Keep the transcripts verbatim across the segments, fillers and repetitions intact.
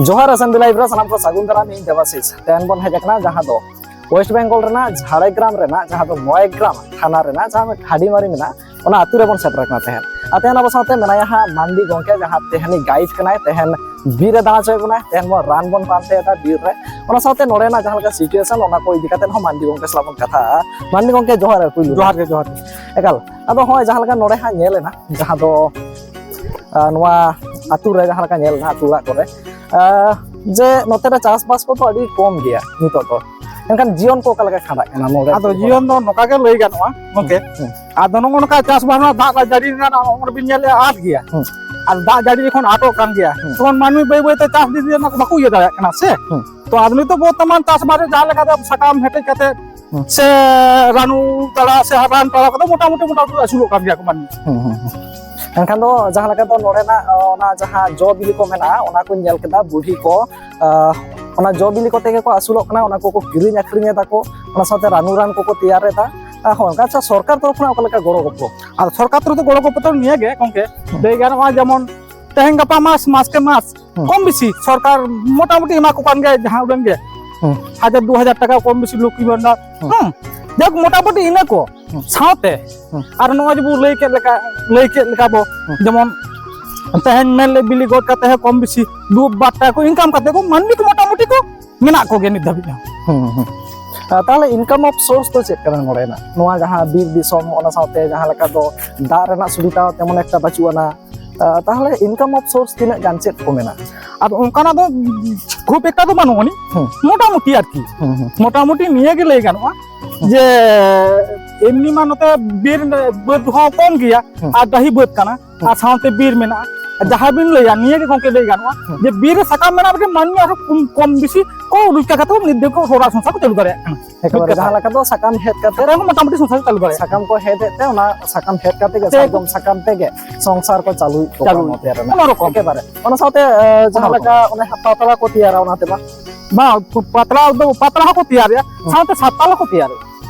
ᱡᱚᱦᱟᱨ, S N B live ᱨᱮ ᱥᱟᱱᱟᱢ ᱠᱚ ᱥᱟᱹᱜᱩᱱ ᱫᱟᱨᱟᱢ᱾ ᱤᱧ ᱫᱮᱵᱟᱥᱤᱥ᱾ ᱛᱮᱦᱮᱧ ᱵᱚᱱ ᱦᱮᱡ ᱟᱠᱟᱱᱟ ᱡᱟᱦᱟᱸ ᱫᱚ ᱳᱭᱮᱥᱴ ᱵᱮᱝᱜᱚᱞ ᱨᱮᱱᱟᱜ ᱡᱷᱟᱲᱜᱨᱟᱢ ᱨᱮᱱᱟᱜ ᱡᱟᱦᱟᱸ ᱫᱚ ᱱᱚᱭᱟᱜᱨᱟᱢ ᱛᱷᱟᱱᱟ ᱨᱮᱱᱟᱜ ᱡᱟᱦᱟᱸ ᱢᱤᱫ ᱦᱟᱰᱤᱢᱟᱨᱤ ᱢᱮᱱᱟᱜᱼᱟ, ᱚᱱᱟ ᱟᱹᱛᱩ ᱨᱮᱵᱚᱱ ᱥᱮᱴᱮᱨ ᱟᱠᱟᱱᱟ ᱛᱟᱦᱮᱸᱫ᱾ ᱟᱨ ᱛᱮᱦᱮᱧ ᱟᱵᱚ ᱥᱟᱶᱛᱮ ᱢᱮᱱᱟᱭᱟ ᱦᱟᱸᱜ ᱢᱟᱱᱰᱤ ᱜᱚᱢᱠᱮ, ᱡᱟᱦᱟᱸ ᱛᱮᱦᱮᱧ ᱜᱟᱭᱤᱰ ᱠᱟᱱᱟᱭ, ᱛᱮᱦᱮᱧ ᱵᱤᱨ ᱨᱮ ᱫᱟᱬᱟ ᱦᱚᱪᱚᱭᱮᱫ ᱵᱚᱱᱟᱭ, ᱛᱮᱦᱮᱧ ᱵᱚᱱ ᱨᱟᱱ ᱵᱚᱱ ᱯᱟᱱᱛᱮᱭᱮᱫᱟ ᱵᱤᱨ ᱨᱮ᱾ ᱚᱱᱟ ᱥᱟᱶᱛᱮ ᱱᱚᱰᱮᱱᱟᱜ ᱡᱟᱦᱟᱸ ᱞᱮᱠᱟ ᱥᱤᱪᱩᱭᱮᱥᱚᱱ, ᱚᱱᱟ ᱠᱚ ᱤᱫᱤ ᱠᱟᱛᱮ ᱦᱚᱸ ᱢᱟᱱᱰᱤ ᱜᱚᱢᱠᱮ ᱥᱟᱞᱟᱜ ᱵᱚᱱ ᱠᱟᱛᱷᱟᱜᱼᱟ᱾ ᱢᱟᱱᱰᱤ ᱜᱚᱢᱠᱮ, ᱡᱚᱦᱟᱨ ᱜᱮ ᱯᱩᱭᱞᱩ ᱨᱮ᱾ ᱡᱚᱦᱟᱨ ᱜᱮ, ᱡᱚᱦᱟᱨ ᱜᱮ᱾ ᱮᱠᱟᱞ᱾ ᱟᱫᱚ ᱦᱚᱸᱜᱼᱚᱭ ᱡᱟᱦᱟᱸ ᱞᱮᱠᱟ ᱱᱚᱰᱮ ᱦᱟᱸᱜ ᱧᱮᱞ ᱮᱱᱟ, ᱡᱟᱦᱟᱸ ᱫᱚ, ᱟᱸ, ᱱᱚᱣᱟ ᱟᱹᱛᱩ ᱨᱮ ᱡᱟᱦᱟᱸ ᱞᱮᱠᱟ ᱧᱮᱞ ᱮᱱᱟ, ᱟᱹᱛᱩ ᱚᱲᱟᱜ ᱠᱚᱨᱮ, ᱟᱸ, ᱡᱮ ᱱᱚᱛᱮ ᱨᱮ ᱪᱟᱥᱵᱟᱥ ᱠᱚᱫᱚ ᱟᱹᱰᱤ ᱠᱚᱢ ᱜᱮᱭᱟ ᱱᱤᱛᱚᱜ ᱫᱚ, ᱮᱱᱠᱷᱟᱱ ᱡᱤᱭᱚᱱ ᱠᱚ ᱚᱠᱟ ᱞᱮᱠᱟ ᱠᱷᱟᱸᱰᱟᱜ ᱠᱟᱱᱟ ᱱᱚᱰᱮ? ᱟᱫᱚ ᱡᱤᱭᱚᱱ ᱫᱚ ᱱᱚᱝᱠᱟ ᱜᱮ ᱞᱟᱹᱭ ᱜᱟᱱᱚᱜᱼᱟ ᱜᱚᱢᱠᱮ᱾ ᱦᱩᱸ᱾ ᱟᱫᱚ ᱱᱚᱜᱼᱚ ᱱᱚᱝᱠᱟ ᱪᱟᱥᱵᱟᱥ ᱨᱮᱱᱟᱜ ᱫᱟᱜ ᱡᱟᱹᱲᱤ ᱨᱮᱱᱟᱜ ᱱᱚᱜᱼᱚ ᱵᱤᱱ ᱧᱮᱞᱮᱫᱼᱟ, ᱟᱸᱴ ᱜᱮᱭᱟ᱾ ᱦᱩᱸ᱾ ᱟᱨ ᱫᱟᱜ ᱡᱟᱹᱲᱤ ᱡᱚᱠᱷᱚᱱ ᱟᱸᱴᱚᱜ ᱠᱟᱱ ᱜᱮᱭᱟ, ᱦᱩᱸ᱾ ᱛᱚᱠᱷᱚᱱ ᱢᱟᱹᱱᱢᱤ ᱵᱟᱹᱭ ᱵᱟᱹᱭ ᱛᱮ ᱪᱟᱥ ᱫᱤᱱ ᱨᱮᱱᱟᱜ ᱠᱚ ᱵᱟᱠᱚ ᱤᱭᱟᱹ ᱫᱟᱲᱮᱭᱟᱜ ᱠᱟᱱᱟ ᱥᱮ᱾ ᱦᱩᱸ᱾ ᱛᱚ ᱟᱫᱚ ᱱᱤᱛᱚᱜ ᱵᱚᱨᱛᱚᱢᱟᱱ ᱪᱟᱥᱵᱟᱥ ᱨᱮ ᱡᱟᱦᱟᱸ ᱞᱮᱠᱟ ᱫᱚ ᱥᱟᱠᱟᱢ ᱦᱮᱴᱮᱡ ᱠᱟᱛᱮ ᱦᱩᱸ᱾ ᱥᱮ ᱨᱟᱱᱩ ᱛᱟᱲᱟ ᱥᱮ ᱨᱟᱱ ᱛᱟᱲᱟ ᱠᱚᱫᱚ ᱢᱚᱴᱟᱢᱩᱴᱤ, ᱢᱚᱴᱟᱢᱩᱴᱤ ᱟᱹᱥᱩᱞᱚᱜ ᱠᱟᱱ ᱜᱮᱭᱟ ᱠᱚ ᱢᱟᱹᱱᱢᱤ᱾ ᱦᱩᱸ, ᱦᱩᱸ, ᱦᱩᱸ᱾ ᱮᱱᱠᱷᱟᱱ ᱫᱚ ᱡᱟᱦᱟᱸ ᱞᱮᱠᱟ ᱫᱚ ᱱᱚᱰᱮᱱᱟᱜ, ᱚ, ᱚᱱᱟ ᱡᱟᱦᱟᱸ ᱡᱚ ᱵᱤᱞᱤ ᱠᱚ ᱢᱮᱱᱟᱜᱼᱟ, ᱚᱱᱟ ᱠᱚᱧ ᱧᱮᱞ ᱠᱮᱫᱟ, ᱵᱩᱰᱷᱤ ᱠᱚ, ᱟ, ᱚᱱᱟ ᱡᱚ ᱵᱤᱞᱤ ᱠᱚᱛᱮ ᱜᱮᱠᱚ ᱟᱹᱥᱩᱞᱚᱜ ᱠᱟᱱᱟ, ᱚᱱᱟ ᱠᱚᱠᱚ ᱠᱤᱨᱤᱧ ᱟᱹᱠᱷᱨᱤᱧ ᱮᱫᱟ ᱠᱚ, ᱚᱱᱟ ᱥᱟᱶᱛᱮ ᱨᱟᱱᱩ ᱨᱟᱱ ᱠᱚᱠᱚ ᱛᱮᱭᱟᱨ ᱮᱫᱟ᱾ ᱟ, ᱦᱳᱭ, ᱚᱱᱠᱟ᱾ ᱟᱪᱪᱷᱟ, ᱥᱚᱨᱠᱟᱨ ᱛᱚᱨᱚᱯ ᱠᱷᱚᱱᱟᱜ ᱚᱠᱟ ᱞᱮᱠᱟ ᱜᱚᱲᱚ ᱜᱚᱯᱚᱲᱚ? ᱟᱨ ᱥᱚᱨᱠᱟᱨ ᱛᱚᱨᱚᱯ ᱛᱮ ᱜᱚᱲᱚ ᱜᱚᱯᱚᱲᱚ ᱱᱤᱭᱟᱹ ᱜᱮ ᱜᱚᱢᱠᱮ, ᱦᱩᱸ᱾ ᱞᱟᱹᱭ ᱜᱟᱱᱚᱜᱼᱟ, ᱡᱮᱢᱚᱱ ᱛᱮᱦᱮᱧ ᱜᱟᱯᱟ ᱢᱟᱥ, ᱢᱟᱥ ᱠᱮ ᱢᱟᱥ ᱦᱩᱸ᱾ ᱠᱚᱢ ᱵᱮᱥᱤ ᱥᱚᱨᱠᱟᱨ ᱢᱚᱴᱟᱢᱩᱴᱤ ᱮᱢᱟ ᱠᱚ ᱠᱟᱱ ᱜᱮᱭᱟ ᱡᱟᱦᱟᱸ ᱩᱰᱟᱹᱝ ᱜᱮ᱾ ᱦᱩᱸ᱾ ᱦᱟᱡᱟᱨ ᱫᱩ ᱦᱟᱡᱟᱨ ᱴᱟᱠᱟ ᱠᱚᱢ ᱵᱮᱥᱤ ᱞᱚᱠᱠᱷᱤ ᱵᱷᱟᱱᱰᱟᱨ᱾ ᱦᱩᱸ᱾ ᱦᱩᱸ᱾ ᱡᱟᱠ, ᱢᱚᱴᱟᱢᱩᱴᱤ ᱤᱱᱟᱹ ᱠᱚ ᱦᱩᱸ᱾ ᱥᱟᱶᱛᱮ ᱦᱩᱸ᱾ ᱟᱨ ᱱᱚᱜᱼᱚᱭ ᱡᱮ ᱵᱚ ᱞᱟᱹᱭ ᱠᱮᱫ ᱞᱮᱠᱟ, ᱞᱟᱹᱭ ᱠᱮᱫ ᱞᱮᱠᱟ ᱵᱚ, ᱦᱩᱸ᱾ ᱡᱮᱢᱚᱱ ᱛᱮᱦᱮᱧ ᱢᱮᱱ ᱞᱮ ᱵᱤᱞᱤ ᱜᱚᱫ ᱠᱟᱛᱮ ᱦᱚᱸ ᱠᱚᱢ ᱵᱮᱥᱤ ᱫᱩ ᱵᱟᱨ ᱴᱟᱠᱟ ᱠᱚ ᱤᱱᱠᱟᱢ ᱠᱟᱛᱮ ᱠᱚ ᱢᱟᱹᱱᱢᱤ ᱠᱚ ᱢᱚᱴᱟᱢᱩᱴᱤ ᱠᱚ ᱢᱮᱱᱟᱜ ᱠᱚᱜᱮᱭᱟ ᱱᱤᱛ ᱫᱷᱟᱹᱵᱤᱡ ᱦᱚᱸ᱾ ᱦᱩᱸ, ᱦᱩᱸ᱾ ᱟᱨ ᱛᱟᱦᱞᱮ ᱤᱱᱠᱟᱢ ᱚᱯᱷ ᱥᱳᱨᱥ ᱫᱚ ᱪᱮᱫ ᱠᱟᱱᱟ ᱱᱚᱰᱮᱱᱟᱜ? ᱱᱚᱣᱟ ᱡᱟᱦᱟᱸ ᱵᱤᱨ ᱫᱤᱥᱚᱢ, ᱚᱱᱟ ᱥᱟᱶᱛᱮ ᱡᱟᱦᱟᱸ ᱞᱮᱠᱟ ᱫᱚ ᱫᱟᱜ ᱨᱮᱱᱟᱜ ᱥᱩᱵᱤᱫᱷᱟ ᱛᱮᱢᱚᱱ ᱮᱠᱴᱟ ᱵᱟᱹᱪᱩᱜ ᱟᱱᱟ, ᱟ, ᱛᱟᱦᱞᱮ ᱤᱱᱠᱟᱢ ᱚᱯᱷ ᱥᱳᱨᱥ ᱛᱤᱱᱟᱹᱜ ᱜᱟᱱ ᱪᱮᱫ ᱠᱚ ᱢᱮᱱᱟᱜᱼᱟ? ᱟᱫᱚ ᱚᱱᱠᱟᱱᱟᱜ ᱫᱚ ᱠᱷᱩᱵ ᱮᱠᱴᱟ ᱫᱚ ᱵᱟᱹᱱᱩᱜ ᱟᱹᱱᱤᱡ, ᱦᱩᱸ᱾ ᱢᱚᱴᱟᱢᱩᱴᱤ ᱟᱨᱠᱤ᱾ ᱦᱩᱸ, ᱦᱩᱸ᱾ ᱢᱚᱴᱟᱢᱩᱴᱤ ᱱᱤᱭᱟᱹ ᱜᱮ ᱞᱟᱹᱭ ᱜᱟᱱᱚᱜᱼᱟ ᱦᱩᱸ᱾ ᱡᱮ ᱮᱢᱱᱤ ᱢᱟ ᱱᱚᱛᱮ ᱵᱤᱨ ᱵᱟᱹᱫᱽ ᱦᱚᱸ ᱠᱚᱢ ᱜᱮᱭᱟ, ᱦᱩᱸ᱾ ᱟᱨ ᱰᱟᱹᱦᱤ ᱵᱟᱹᱫᱽ ᱠᱟᱱᱟ, ᱦᱩᱸ᱾ ᱟᱨ ᱥᱟᱶᱛᱮ ᱵᱤᱨ ᱢᱮᱱᱟᱜᱼᱟ᱾ ᱦᱩᱸ᱾ ᱡᱟᱦᱟᱸ ᱵᱤᱱ ᱞᱟᱹᱭᱟ, ᱱᱤᱭᱟᱹ ᱜᱮ ᱜᱚᱢᱠᱮ ᱞᱟᱹᱭ ᱜᱟᱱᱚᱜᱼᱟ ᱦᱩᱸ᱾ ᱡᱮ ᱵᱤᱨ ᱨᱮ ᱥᱟᱠᱟᱢ ᱢᱮᱱᱟᱜ ᱨᱮᱜᱮ ᱢᱟᱹᱱᱢᱤ ᱟᱨᱦᱚᱸ ᱠᱚᱢ, ᱠᱚᱢ ᱵᱮᱥᱤ ᱠᱚ ᱨᱳᱡᱽᱜᱟᱨ ᱠᱟᱛᱮ ᱱᱤᱛ ᱫᱷᱟᱹᱵᱤᱡ ᱠᱚ ᱚᱲᱟᱜ ᱥᱚᱝᱥᱟᱨ ᱠᱚ ᱪᱟᱹᱞᱩ ᱫᱟᱲᱮᱭᱟᱜ ᱠᱟᱱᱟ᱾ ᱮᱠᱮᱵᱟᱨᱮ ᱢᱤᱫ ᱠᱟᱛᱷᱟ᱾ ᱡᱟᱦᱟᱸ ᱞᱮᱠᱟ ᱫᱚ ᱥᱟᱠᱟᱢ ᱦᱮᱡ ᱠᱟᱛᱮ, ᱥᱟᱠᱟᱢ ᱢᱚᱴᱟᱢᱩᱴᱤ ᱥᱚᱝᱥᱟᱨ ᱪᱟᱹᱞᱩ ᱫᱟᱲᱮᱭᱟᱜ ᱠᱟᱱᱟ᱾ ᱥᱟᱠᱟᱢ ᱠᱚ ᱦᱮᱡ ᱮᱫ ᱛᱮ, ᱚᱱᱟ ᱥᱟᱠᱟᱢ ᱦᱮᱡ ᱠᱟᱛᱮ ᱜᱮ, ᱛᱮ ᱥᱟᱨᱡᱚᱢ ᱥᱟᱠᱟᱢ ᱛᱮᱜᱮ ᱥᱚᱝᱥᱟᱨ ᱠᱚ ᱪᱟᱹᱞᱩᱭᱮᱫ ᱠᱚᱣᱟ ᱪᱟᱹᱞᱩᱭᱮᱫ ᱱᱚᱛᱮ ᱨᱮᱱᱟᱜ᱾ ᱠᱳᱱᱳ ᱨᱚᱠᱚᱢ᱾ ᱮᱠᱮᱵᱟᱨᱮ᱾ ᱚᱱᱟ ᱥᱟᱶᱛᱮ, ᱮ, ᱡᱟᱦᱟᱸ ᱠᱳᱱᱳ ᱞᱮᱠᱟ ᱨᱚᱠᱚᱢ᱾ ᱚᱱᱮ ᱯᱟᱛᱲᱟ ᱠᱚ ᱛᱮᱭᱟᱨᱟ, ᱚᱱᱟ ᱛᱮᱢᱟ᱾ ᱵᱟᱝ, ᱯᱟᱛᱲᱟ ᱫᱚ, ᱯᱟᱛᱲᱟ ᱦᱚᱸᱠᱚ ᱛᱮᱭᱟᱨᱮᱜᱼᱟ, ᱦᱩᱸ᱾ ᱥᱟᱶᱛᱮ ᱥᱟᱛᱟᱞ ᱦᱚᱸᱠᱚ ᱛᱮᱭᱟᱨᱮᱜᱼᱟ᱾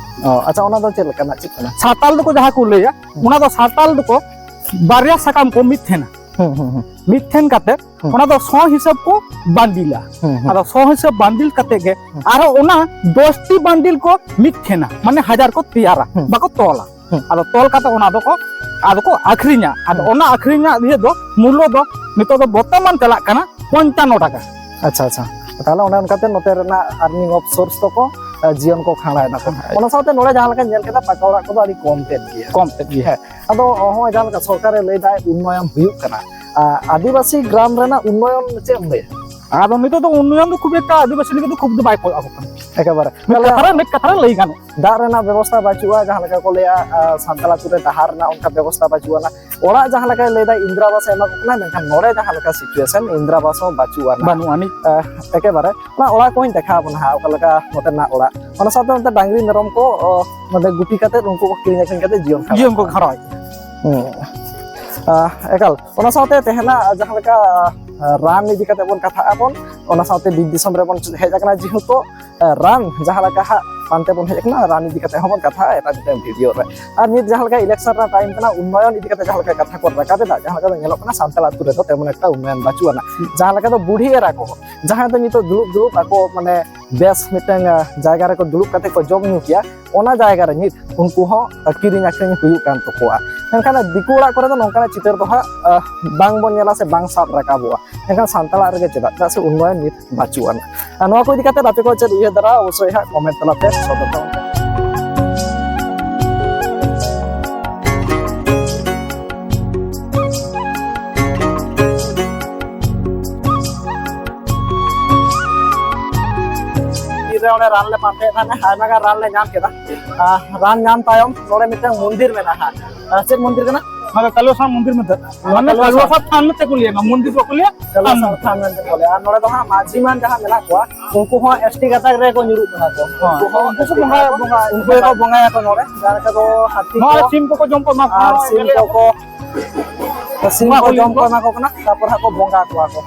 ᱚ, ᱟᱪᱪᱷᱟ, ᱚᱱᱟ ᱫᱚ ᱪᱮᱫ ᱞᱮᱠᱟᱱᱟᱜ, ᱪᱮᱫ ᱠᱟᱱᱟ? ᱥᱟᱛᱟᱞ ᱫᱚᱠᱚ ᱡᱟᱦᱟᱸ ᱠᱚ ᱞᱟᱹᱭᱟ, ᱦᱩᱸ᱾ ᱚᱱᱟ ᱫᱚ ᱥᱟᱛᱟᱞ ᱫᱚᱠᱚ ᱵᱟᱨᱭᱟ ᱥᱟᱠᱟᱢ ᱠᱚ ᱢᱤᱫ ᱴᱷᱮᱱᱟ᱾ ᱦᱩᱸ, ᱦᱩᱸ, ᱦᱩᱸ᱾ ᱢᱤᱫ ᱴᱷᱮᱱ ᱠᱟᱛᱮ ᱦᱩᱸ᱾ ᱚᱱᱟ ᱫᱚ ᱥᱚ ᱦᱤᱥᱟᱹᱵ ᱠᱚ ᱵᱟᱱᱰᱤᱞᱟ᱾ ᱦᱩᱸ, ᱦᱩᱸ᱾ ᱟᱫᱚ ᱥᱚ ᱦᱤᱥᱟᱹᱵ ᱵᱟᱱᱰᱤᱞ ᱠᱟᱛᱮ ᱜᱮ ᱦᱩᱸ᱾ ᱟᱨᱚ ᱚᱱᱟ ᱫᱚᱥ ᱴᱤ ᱵᱟᱱᱰᱤᱞ ᱠᱚ ᱢᱤᱫ ᱴᱷᱮᱱᱟ, ᱢᱟᱱᱮ ᱦᱟᱡᱟᱨ ᱠᱚ ᱛᱮᱭᱟᱨᱟ, ᱦᱩᱸ᱾ ᱵᱟᱠᱚ ᱛᱚᱞᱟ᱾ ᱦᱩᱸ᱾ ᱟᱫᱚ ᱛᱚᱞ ᱠᱟᱛᱮ ᱚᱱᱟ ᱫᱚᱠᱚ, ᱟᱫᱚ ᱠᱚ ᱟᱠᱷᱨᱤᱧᱟ᱾ ᱟᱫᱚ ᱦᱩᱸ᱾ ᱚᱱᱟ ᱟᱠᱷᱨᱤᱧ ᱨᱮᱱᱟᱜ ᱤᱭᱟᱹ ᱫᱚ, ᱢᱩᱞᱞᱚ ᱫᱚ ᱱᱤᱛᱚᱜ ᱫᱚ ᱵᱚᱨᱛᱚᱢᱟᱱ ᱪᱟᱞᱟᱜ ᱠᱟᱱᱟ ᱯᱚᱧᱪᱟᱱᱱᱚ ᱴᱟᱠᱟ᱾ ᱟᱪᱪᱷᱟ, ᱟᱪᱪᱷᱟ᱾ ᱛᱟᱦᱚᱞᱮ ᱚᱱᱮ ᱚᱱᱠᱟᱛᱮ ᱱᱚᱛᱮ ᱨᱮᱱᱟᱜ earning of source ᱫᱚᱠᱚ, ᱮ, ᱡᱤᱭᱚᱱ ᱠᱚ ᱠᱷᱟᱸᱰᱟᱣ ᱮᱫᱟ ᱠᱚ᱾ ᱦᱳᱭ᱾ ᱚᱱᱟ ᱥᱟᱶᱛᱮ ᱱᱚᱰᱮ ᱡᱟᱦᱟᱸ ᱞᱮᱠᱟᱧ ᱧᱮᱞ ᱠᱮᱫᱟ, ᱯᱟᱠᱟ ᱚᱲᱟᱜ ᱠᱚᱫᱚ ᱟᱹᱰᱤ ᱠᱚᱢ ᱛᱮᱫ ᱜᱮᱭᱟ᱾ ᱠᱚᱢ ᱛᱮᱫ ᱜᱮᱭᱟ᱾ ᱦᱮᱸ᱾ ᱟᱫᱚ ᱱᱚᱜᱼᱚᱭ ᱡᱟᱦᱟᱸ ᱞᱮᱠᱟ ᱥᱚᱨᱠᱟᱨᱮ ᱞᱟᱹᱭ ᱫᱟᱭ ᱩᱱᱱᱚᱭᱚᱱ ᱦᱩᱭᱩᱜ ᱠᱟᱱᱟ, ᱟ, ᱟᱹᱫᱤᱵᱟᱹᱥᱤ ᱜᱨᱟᱢ ᱨᱮᱱᱟᱜ ᱩᱱᱱᱚᱭᱚᱱ ᱪᱮᱫ ᱮᱢ ᱞᱟᱹᱭᱟ? ᱟᱫᱚ ᱱᱤᱛᱚᱜ ᱫᱚ ᱩᱱᱱᱚᱭᱚᱱ ᱫᱚ ᱠᱷᱩᱵ ᱮᱠᱴᱟ ᱟᱹᱫᱤᱵᱟᱹᱥᱤ ᱞᱟᱹᱜᱤᱫ ᱫᱚ ᱠᱷᱩᱵ ᱫᱚ ᱵᱟᱭ ᱠᱚᱭᱚᱜ ᱟᱠᱚ ᱠᱟᱱᱟ᱾ ᱮᱠᱮᱵᱟᱨᱮ᱾ ᱢᱤᱫ ᱛᱟᱦᱞᱮ ᱠᱟᱛᱷᱟ ᱨᱮ, ᱢᱤᱫ ᱠᱟᱛᱷᱟ ᱨᱮ ᱞᱟᱹᱭ ᱜᱟᱱᱚᱜᱼᱟ᱾ ᱫᱟᱜ ᱨᱮᱱᱟᱜ ᱵᱮᱵᱚᱥᱛᱷᱟ ᱵᱟᱹᱪᱩᱜᱼᱟ, ᱡᱟᱦᱟᱸ ᱞᱮᱠᱟ ᱠᱚ ᱞᱟᱹᱭᱟ, ᱟ, ᱥᱟᱱᱛᱟᱲ ᱟᱹᱛᱩ ᱨᱮ ᱰᱟᱦᱟᱨ ᱨᱮᱱᱟᱜ ᱚᱱᱠᱟ ᱵᱮᱵᱚᱥᱛᱷᱟ ᱵᱟᱹᱪᱩᱜ ᱟᱱᱟ᱾ ᱚᱲᱟᱜ ᱡᱟᱦᱟᱸ ᱞᱮᱠᱟᱭ ᱞᱟᱹᱭ ᱫᱟ ᱤᱱᱫᱨᱟ ᱟᱵᱟᱥ ᱮ ᱮᱢᱟ ᱠᱚ ᱠᱟᱱᱟ, ᱢᱮᱱᱠᱷᱟᱱ ᱱᱚᱰᱮ ᱡᱟᱦᱟᱸ ᱞᱮᱠᱟ situation, ᱤᱱᱫᱨᱟ ᱟᱵᱟᱥ ᱦᱚᱸ ᱵᱟᱹᱪᱩᱜ ᱟᱱᱟ᱾ ᱵᱟᱹᱱᱩᱜ ᱟᱹᱱᱤᱡ᱾ ᱟ, ᱮᱠᱮᱵᱟᱨᱮ᱾ ᱚᱱᱟ ᱚᱲᱟᱜ ᱠᱚᱦᱚᱸᱧ ᱫᱮᱠᱷᱟᱣ ᱟᱵᱚᱱᱟ ᱦᱟᱸᱜ, ᱚᱠᱟ ᱞᱮᱠᱟ ᱱᱚᱛᱮᱱᱟᱜ ᱚᱲᱟᱜ᱾ ᱚᱱᱟ ᱥᱟᱶᱛᱮ ᱱᱚᱛᱮ ᱰᱟᱝᱨᱤ ᱢᱮᱨᱚᱢ ᱠᱚ, ᱚ, ᱱᱚᱰᱮ ᱜᱩᱯᱤ ᱠᱟᱛᱮ ᱩᱱᱠᱩ ᱠᱚ ᱠᱤᱨᱤᱧ ᱟᱹᱠᱷᱨᱤᱧ ᱠᱟᱛᱮ ᱡᱤᱭᱚᱱ ᱠᱷᱟᱸᱰᱟᱣ ᱡᱤᱭᱚᱱ ᱠᱚ ᱠᱟᱱᱟ᱾ ᱠᱷᱟᱸᱰᱟᱣᱮᱫ᱾ ᱦᱩᱸ᱾ ᱟ, ᱮᱠᱟᱞ᱾ ᱚᱱᱟ ᱥᱟᱶᱛᱮ ᱛᱮᱦᱮᱧᱟᱜ ᱡᱟᱦᱟᱸ ᱞᱮᱠᱟ, ᱟ, ᱨᱟᱱ ᱤᱫᱤ ᱠᱟᱛᱮ ᱵᱚᱱ ᱠᱟᱛᱷᱟᱜ ᱟᱵᱚᱱ, ᱚᱱᱟ ᱥᱟᱶᱛᱮ ᱵᱤᱨ ᱫᱤᱥᱚᱢ ᱨᱮᱵᱚᱱ ᱦᱮᱡ ᱟᱠᱟᱱᱟ ᱡᱮᱦᱮᱛᱩ, ᱨᱟᱱ ᱡᱟᱦᱟᱸ ᱞᱮᱠᱟ ᱦᱟᱸᱜ ᱯᱟᱱᱛᱮ ᱵᱚᱱ ᱦᱮᱡ ᱟᱠᱟᱱᱟ, ᱨᱟᱱ ᱤᱫᱤ ᱠᱟᱛᱮ ᱦᱚᱸᱵᱚᱱ ᱠᱟᱛᱷᱟᱜᱼᱟ ᱮᱴᱟᱜ ᱢᱤᱫᱴᱮᱱ ᱵᱷᱤᱰᱤᱭᱳ ᱨᱮ᱾ ᱟᱨ ᱱᱤᱛ ᱡᱟᱦᱟᱸ ᱞᱮᱠᱟ election ᱨᱮᱱᱟᱜ time ᱠᱟᱱᱟ, ᱩᱱᱱᱚᱭᱚᱱ ᱤᱫᱤ ᱠᱟᱛᱮ ᱡᱟᱦᱟᱸ ᱞᱮᱠᱟ ᱠᱟᱛᱷᱟ ᱠᱚ ᱨᱟᱠᱟᱵ ᱮᱫᱟ, ᱡᱟᱦᱟᱸ ᱞᱮᱠᱟ ᱫᱚ ᱧᱮᱞᱚᱜ ᱠᱟᱱᱟ ᱥᱟᱱᱛᱟᱲ ᱟᱹᱛᱩ ᱨᱮᱫᱚ ᱛᱮᱢᱚᱱ ᱮᱠᱴᱟ ᱩᱱᱱᱚᱭᱚᱱ ᱵᱟᱹᱪᱩᱜ ᱟᱱᱟ᱾ ᱡᱟᱦᱟᱸ ᱞᱮᱠᱟ ᱫᱚ ᱵᱩᱰᱷᱤ ᱮᱨᱟ ᱠᱚ, ᱡᱟᱦᱟᱸᱭ ᱫᱚ ᱱᱤᱛᱚᱜ ᱫᱩᱲᱩᱵ ᱫᱩᱲᱩᱵ ᱟᱠᱚ ᱢᱟᱱᱮ ᱵᱮᱥ ᱢᱤᱫᱴᱟᱝ, ᱟ, ᱡᱟᱭᱜᱟ ᱨᱮᱠᱚ ᱫᱩᱲᱩᱵ ᱠᱟᱛᱮ ᱠᱚ ᱡᱚᱢ ᱧᱩ ᱠᱮᱭᱟ, ᱚᱱᱟ ᱡᱟᱭᱜᱟ ᱨᱮ ᱱᱤᱛ ᱩᱱᱠᱩ ᱦᱚᱸ ᱠᱤᱨᱤᱧ ᱟᱹᱠᱷᱨᱤᱧ ᱦᱩᱭᱩᱜ ᱠᱟᱱ ᱛᱟᱠᱚᱣᱟ᱾ ᱢᱮᱱᱠᱷᱟᱱ ᱫᱤᱠᱩ ᱚᱲᱟᱜ ᱠᱚᱨᱮ ᱫᱚ ᱱᱚᱝᱠᱟᱱᱟᱜ ᱪᱤᱛᱟᱹᱨ ᱫᱚ ᱦᱟᱸᱜ, ᱟ, ᱵᱟᱝ ᱵᱚᱱ ᱧᱮᱞᱟ ᱥᱮ ᱵᱟᱝ ᱥᱟᱵ ᱨᱟᱠᱟᱵᱚᱜᱼᱟ᱾ ᱢᱮᱱᱠᱷᱟᱱ ᱥᱟᱱᱛᱟᱲᱟᱜ ᱨᱮᱜᱮ ᱪᱮᱫᱟᱜ? ᱪᱮᱫᱟᱜ ᱥᱮ ᱩᱱᱱᱚᱭᱚᱱ ᱱᱤᱛ ᱵᱟᱹᱪᱩᱜ ᱟᱱᱟ᱾ ᱟᱨ ᱱᱚᱣᱟ ᱠᱚ ᱤᱫᱤ ᱠᱟᱛᱮ ᱟᱯᱮ ᱠᱚ ᱪᱮᱫ ᱩᱭᱦᱟᱹᱨ ᱫᱷᱟᱨᱟ, ᱚᱵᱚᱥᱥᱳᱭ ᱦᱟᱸᱜ comment ᱛᱟᱞᱟᱛᱮ ᱥᱚᱫᱚᱨ ᱛᱟᱵᱚᱱ ᱯᱮ᱾ ᱵᱤᱨ ᱨᱮ ᱚᱸᱰᱮ ᱨᱟᱱ ᱞᱮ ᱯᱟᱱᱛᱮᱭᱮᱫ ᱛᱟᱦᱮᱱᱟ, ᱟᱭᱢᱟ ᱜᱟᱱ ᱨᱟᱱ ᱞᱮ ᱧᱟᱢ ᱠᱮᱫᱟ᱾ ᱟᱨ ᱨᱟᱱ ᱧᱟᱢ ᱛᱟᱭᱚᱢ ᱱᱚᱰᱮ ᱢᱤᱫᱴᱟᱝ ᱢᱚᱱᱫᱤᱨ ᱢᱮᱱᱟᱜᱼᱟ᱾ ᱟᱨ ᱪᱮᱫ ᱢᱚᱱᱫᱤᱨ ᱠᱟᱱᱟ? ᱱᱚᱣᱟ ᱫᱚ ᱠᱟᱞᱩᱣᱟ ᱥᱟᱦ ᱢᱚᱱᱫᱤᱨ ᱢᱮᱱᱛᱮ᱾ ᱱᱚᱣᱟ ᱢᱟᱱᱮ ᱠᱟᱞᱩᱣᱟ ᱠᱟᱞᱩᱣᱟ ᱥᱟᱦ᱾ ᱥᱟᱦ ᱛᱷᱟᱱ ᱢᱮᱱᱛᱮ ᱠᱚ ᱞᱟᱹᱭᱟ, ᱱᱚᱣᱟ ᱢᱚᱱᱫᱤᱨ ᱵᱟᱠᱚ ᱞᱟᱹᱭᱟ, ᱠᱟᱞᱩᱣᱟ ᱥᱟᱦ ᱛᱷᱟᱱ ᱢᱮᱱᱛᱮ ᱠᱚ ᱞᱟᱹᱭᱟ᱾ ᱟᱨ ᱱᱚᱰᱮ ᱫᱚ ᱦᱟᱸᱜ ᱢᱟᱹᱡᱷᱤ ᱢᱟᱱ ᱡᱟᱦᱟᱸ ᱢᱮᱱᱟᱜ ᱠᱚᱣᱟ, ᱩᱱᱠᱩ ᱦᱚᱸ ST ᱜᱟᱛᱟᱠ ᱨᱮᱠᱚ ᱧᱩᱨᱩᱜ ᱠᱟᱱᱟ ᱠᱚ᱾ ᱦᱚᱸ, ᱩᱱᱠᱩ ᱦᱚᱸ ᱩᱱᱠᱩ ᱠᱚ ᱵᱚᱸᱜᱟ-, ᱵᱚᱸᱜᱟ-, ᱩᱱᱠᱩ ᱜᱮᱠᱚ ᱵᱚᱸᱜᱟᱭᱟᱠᱚ ᱱᱚᱰᱮ, ᱡᱟᱦᱟᱸ ᱞᱮᱠᱟ ᱫᱚ ᱦᱟᱹᱛᱤ ᱱᱚᱣᱟ ᱠᱚ ᱨᱮ ᱥᱤᱢ ᱠᱚᱠᱚ ᱡᱚᱢ ᱠᱚ ᱮᱢᱟ ᱠᱚᱣᱟ, ᱟᱨ ᱥᱤᱢ ᱧᱮᱞᱮᱫ ᱠᱚᱠᱚ, ᱥᱤᱢ ᱵᱚᱸᱜᱟ ᱠᱚ ᱦᱩᱭᱩᱜ ᱡᱚᱢ ᱠᱚ ᱠᱚ᱾ ᱮᱢᱟ ᱠᱚ ᱠᱟᱱᱟ, ᱛᱟᱨᱯᱚᱨ ᱦᱟᱸᱜ ᱠᱚ ᱵᱚᱸᱜᱟ ᱠᱚᱣᱟ ᱠᱚ᱾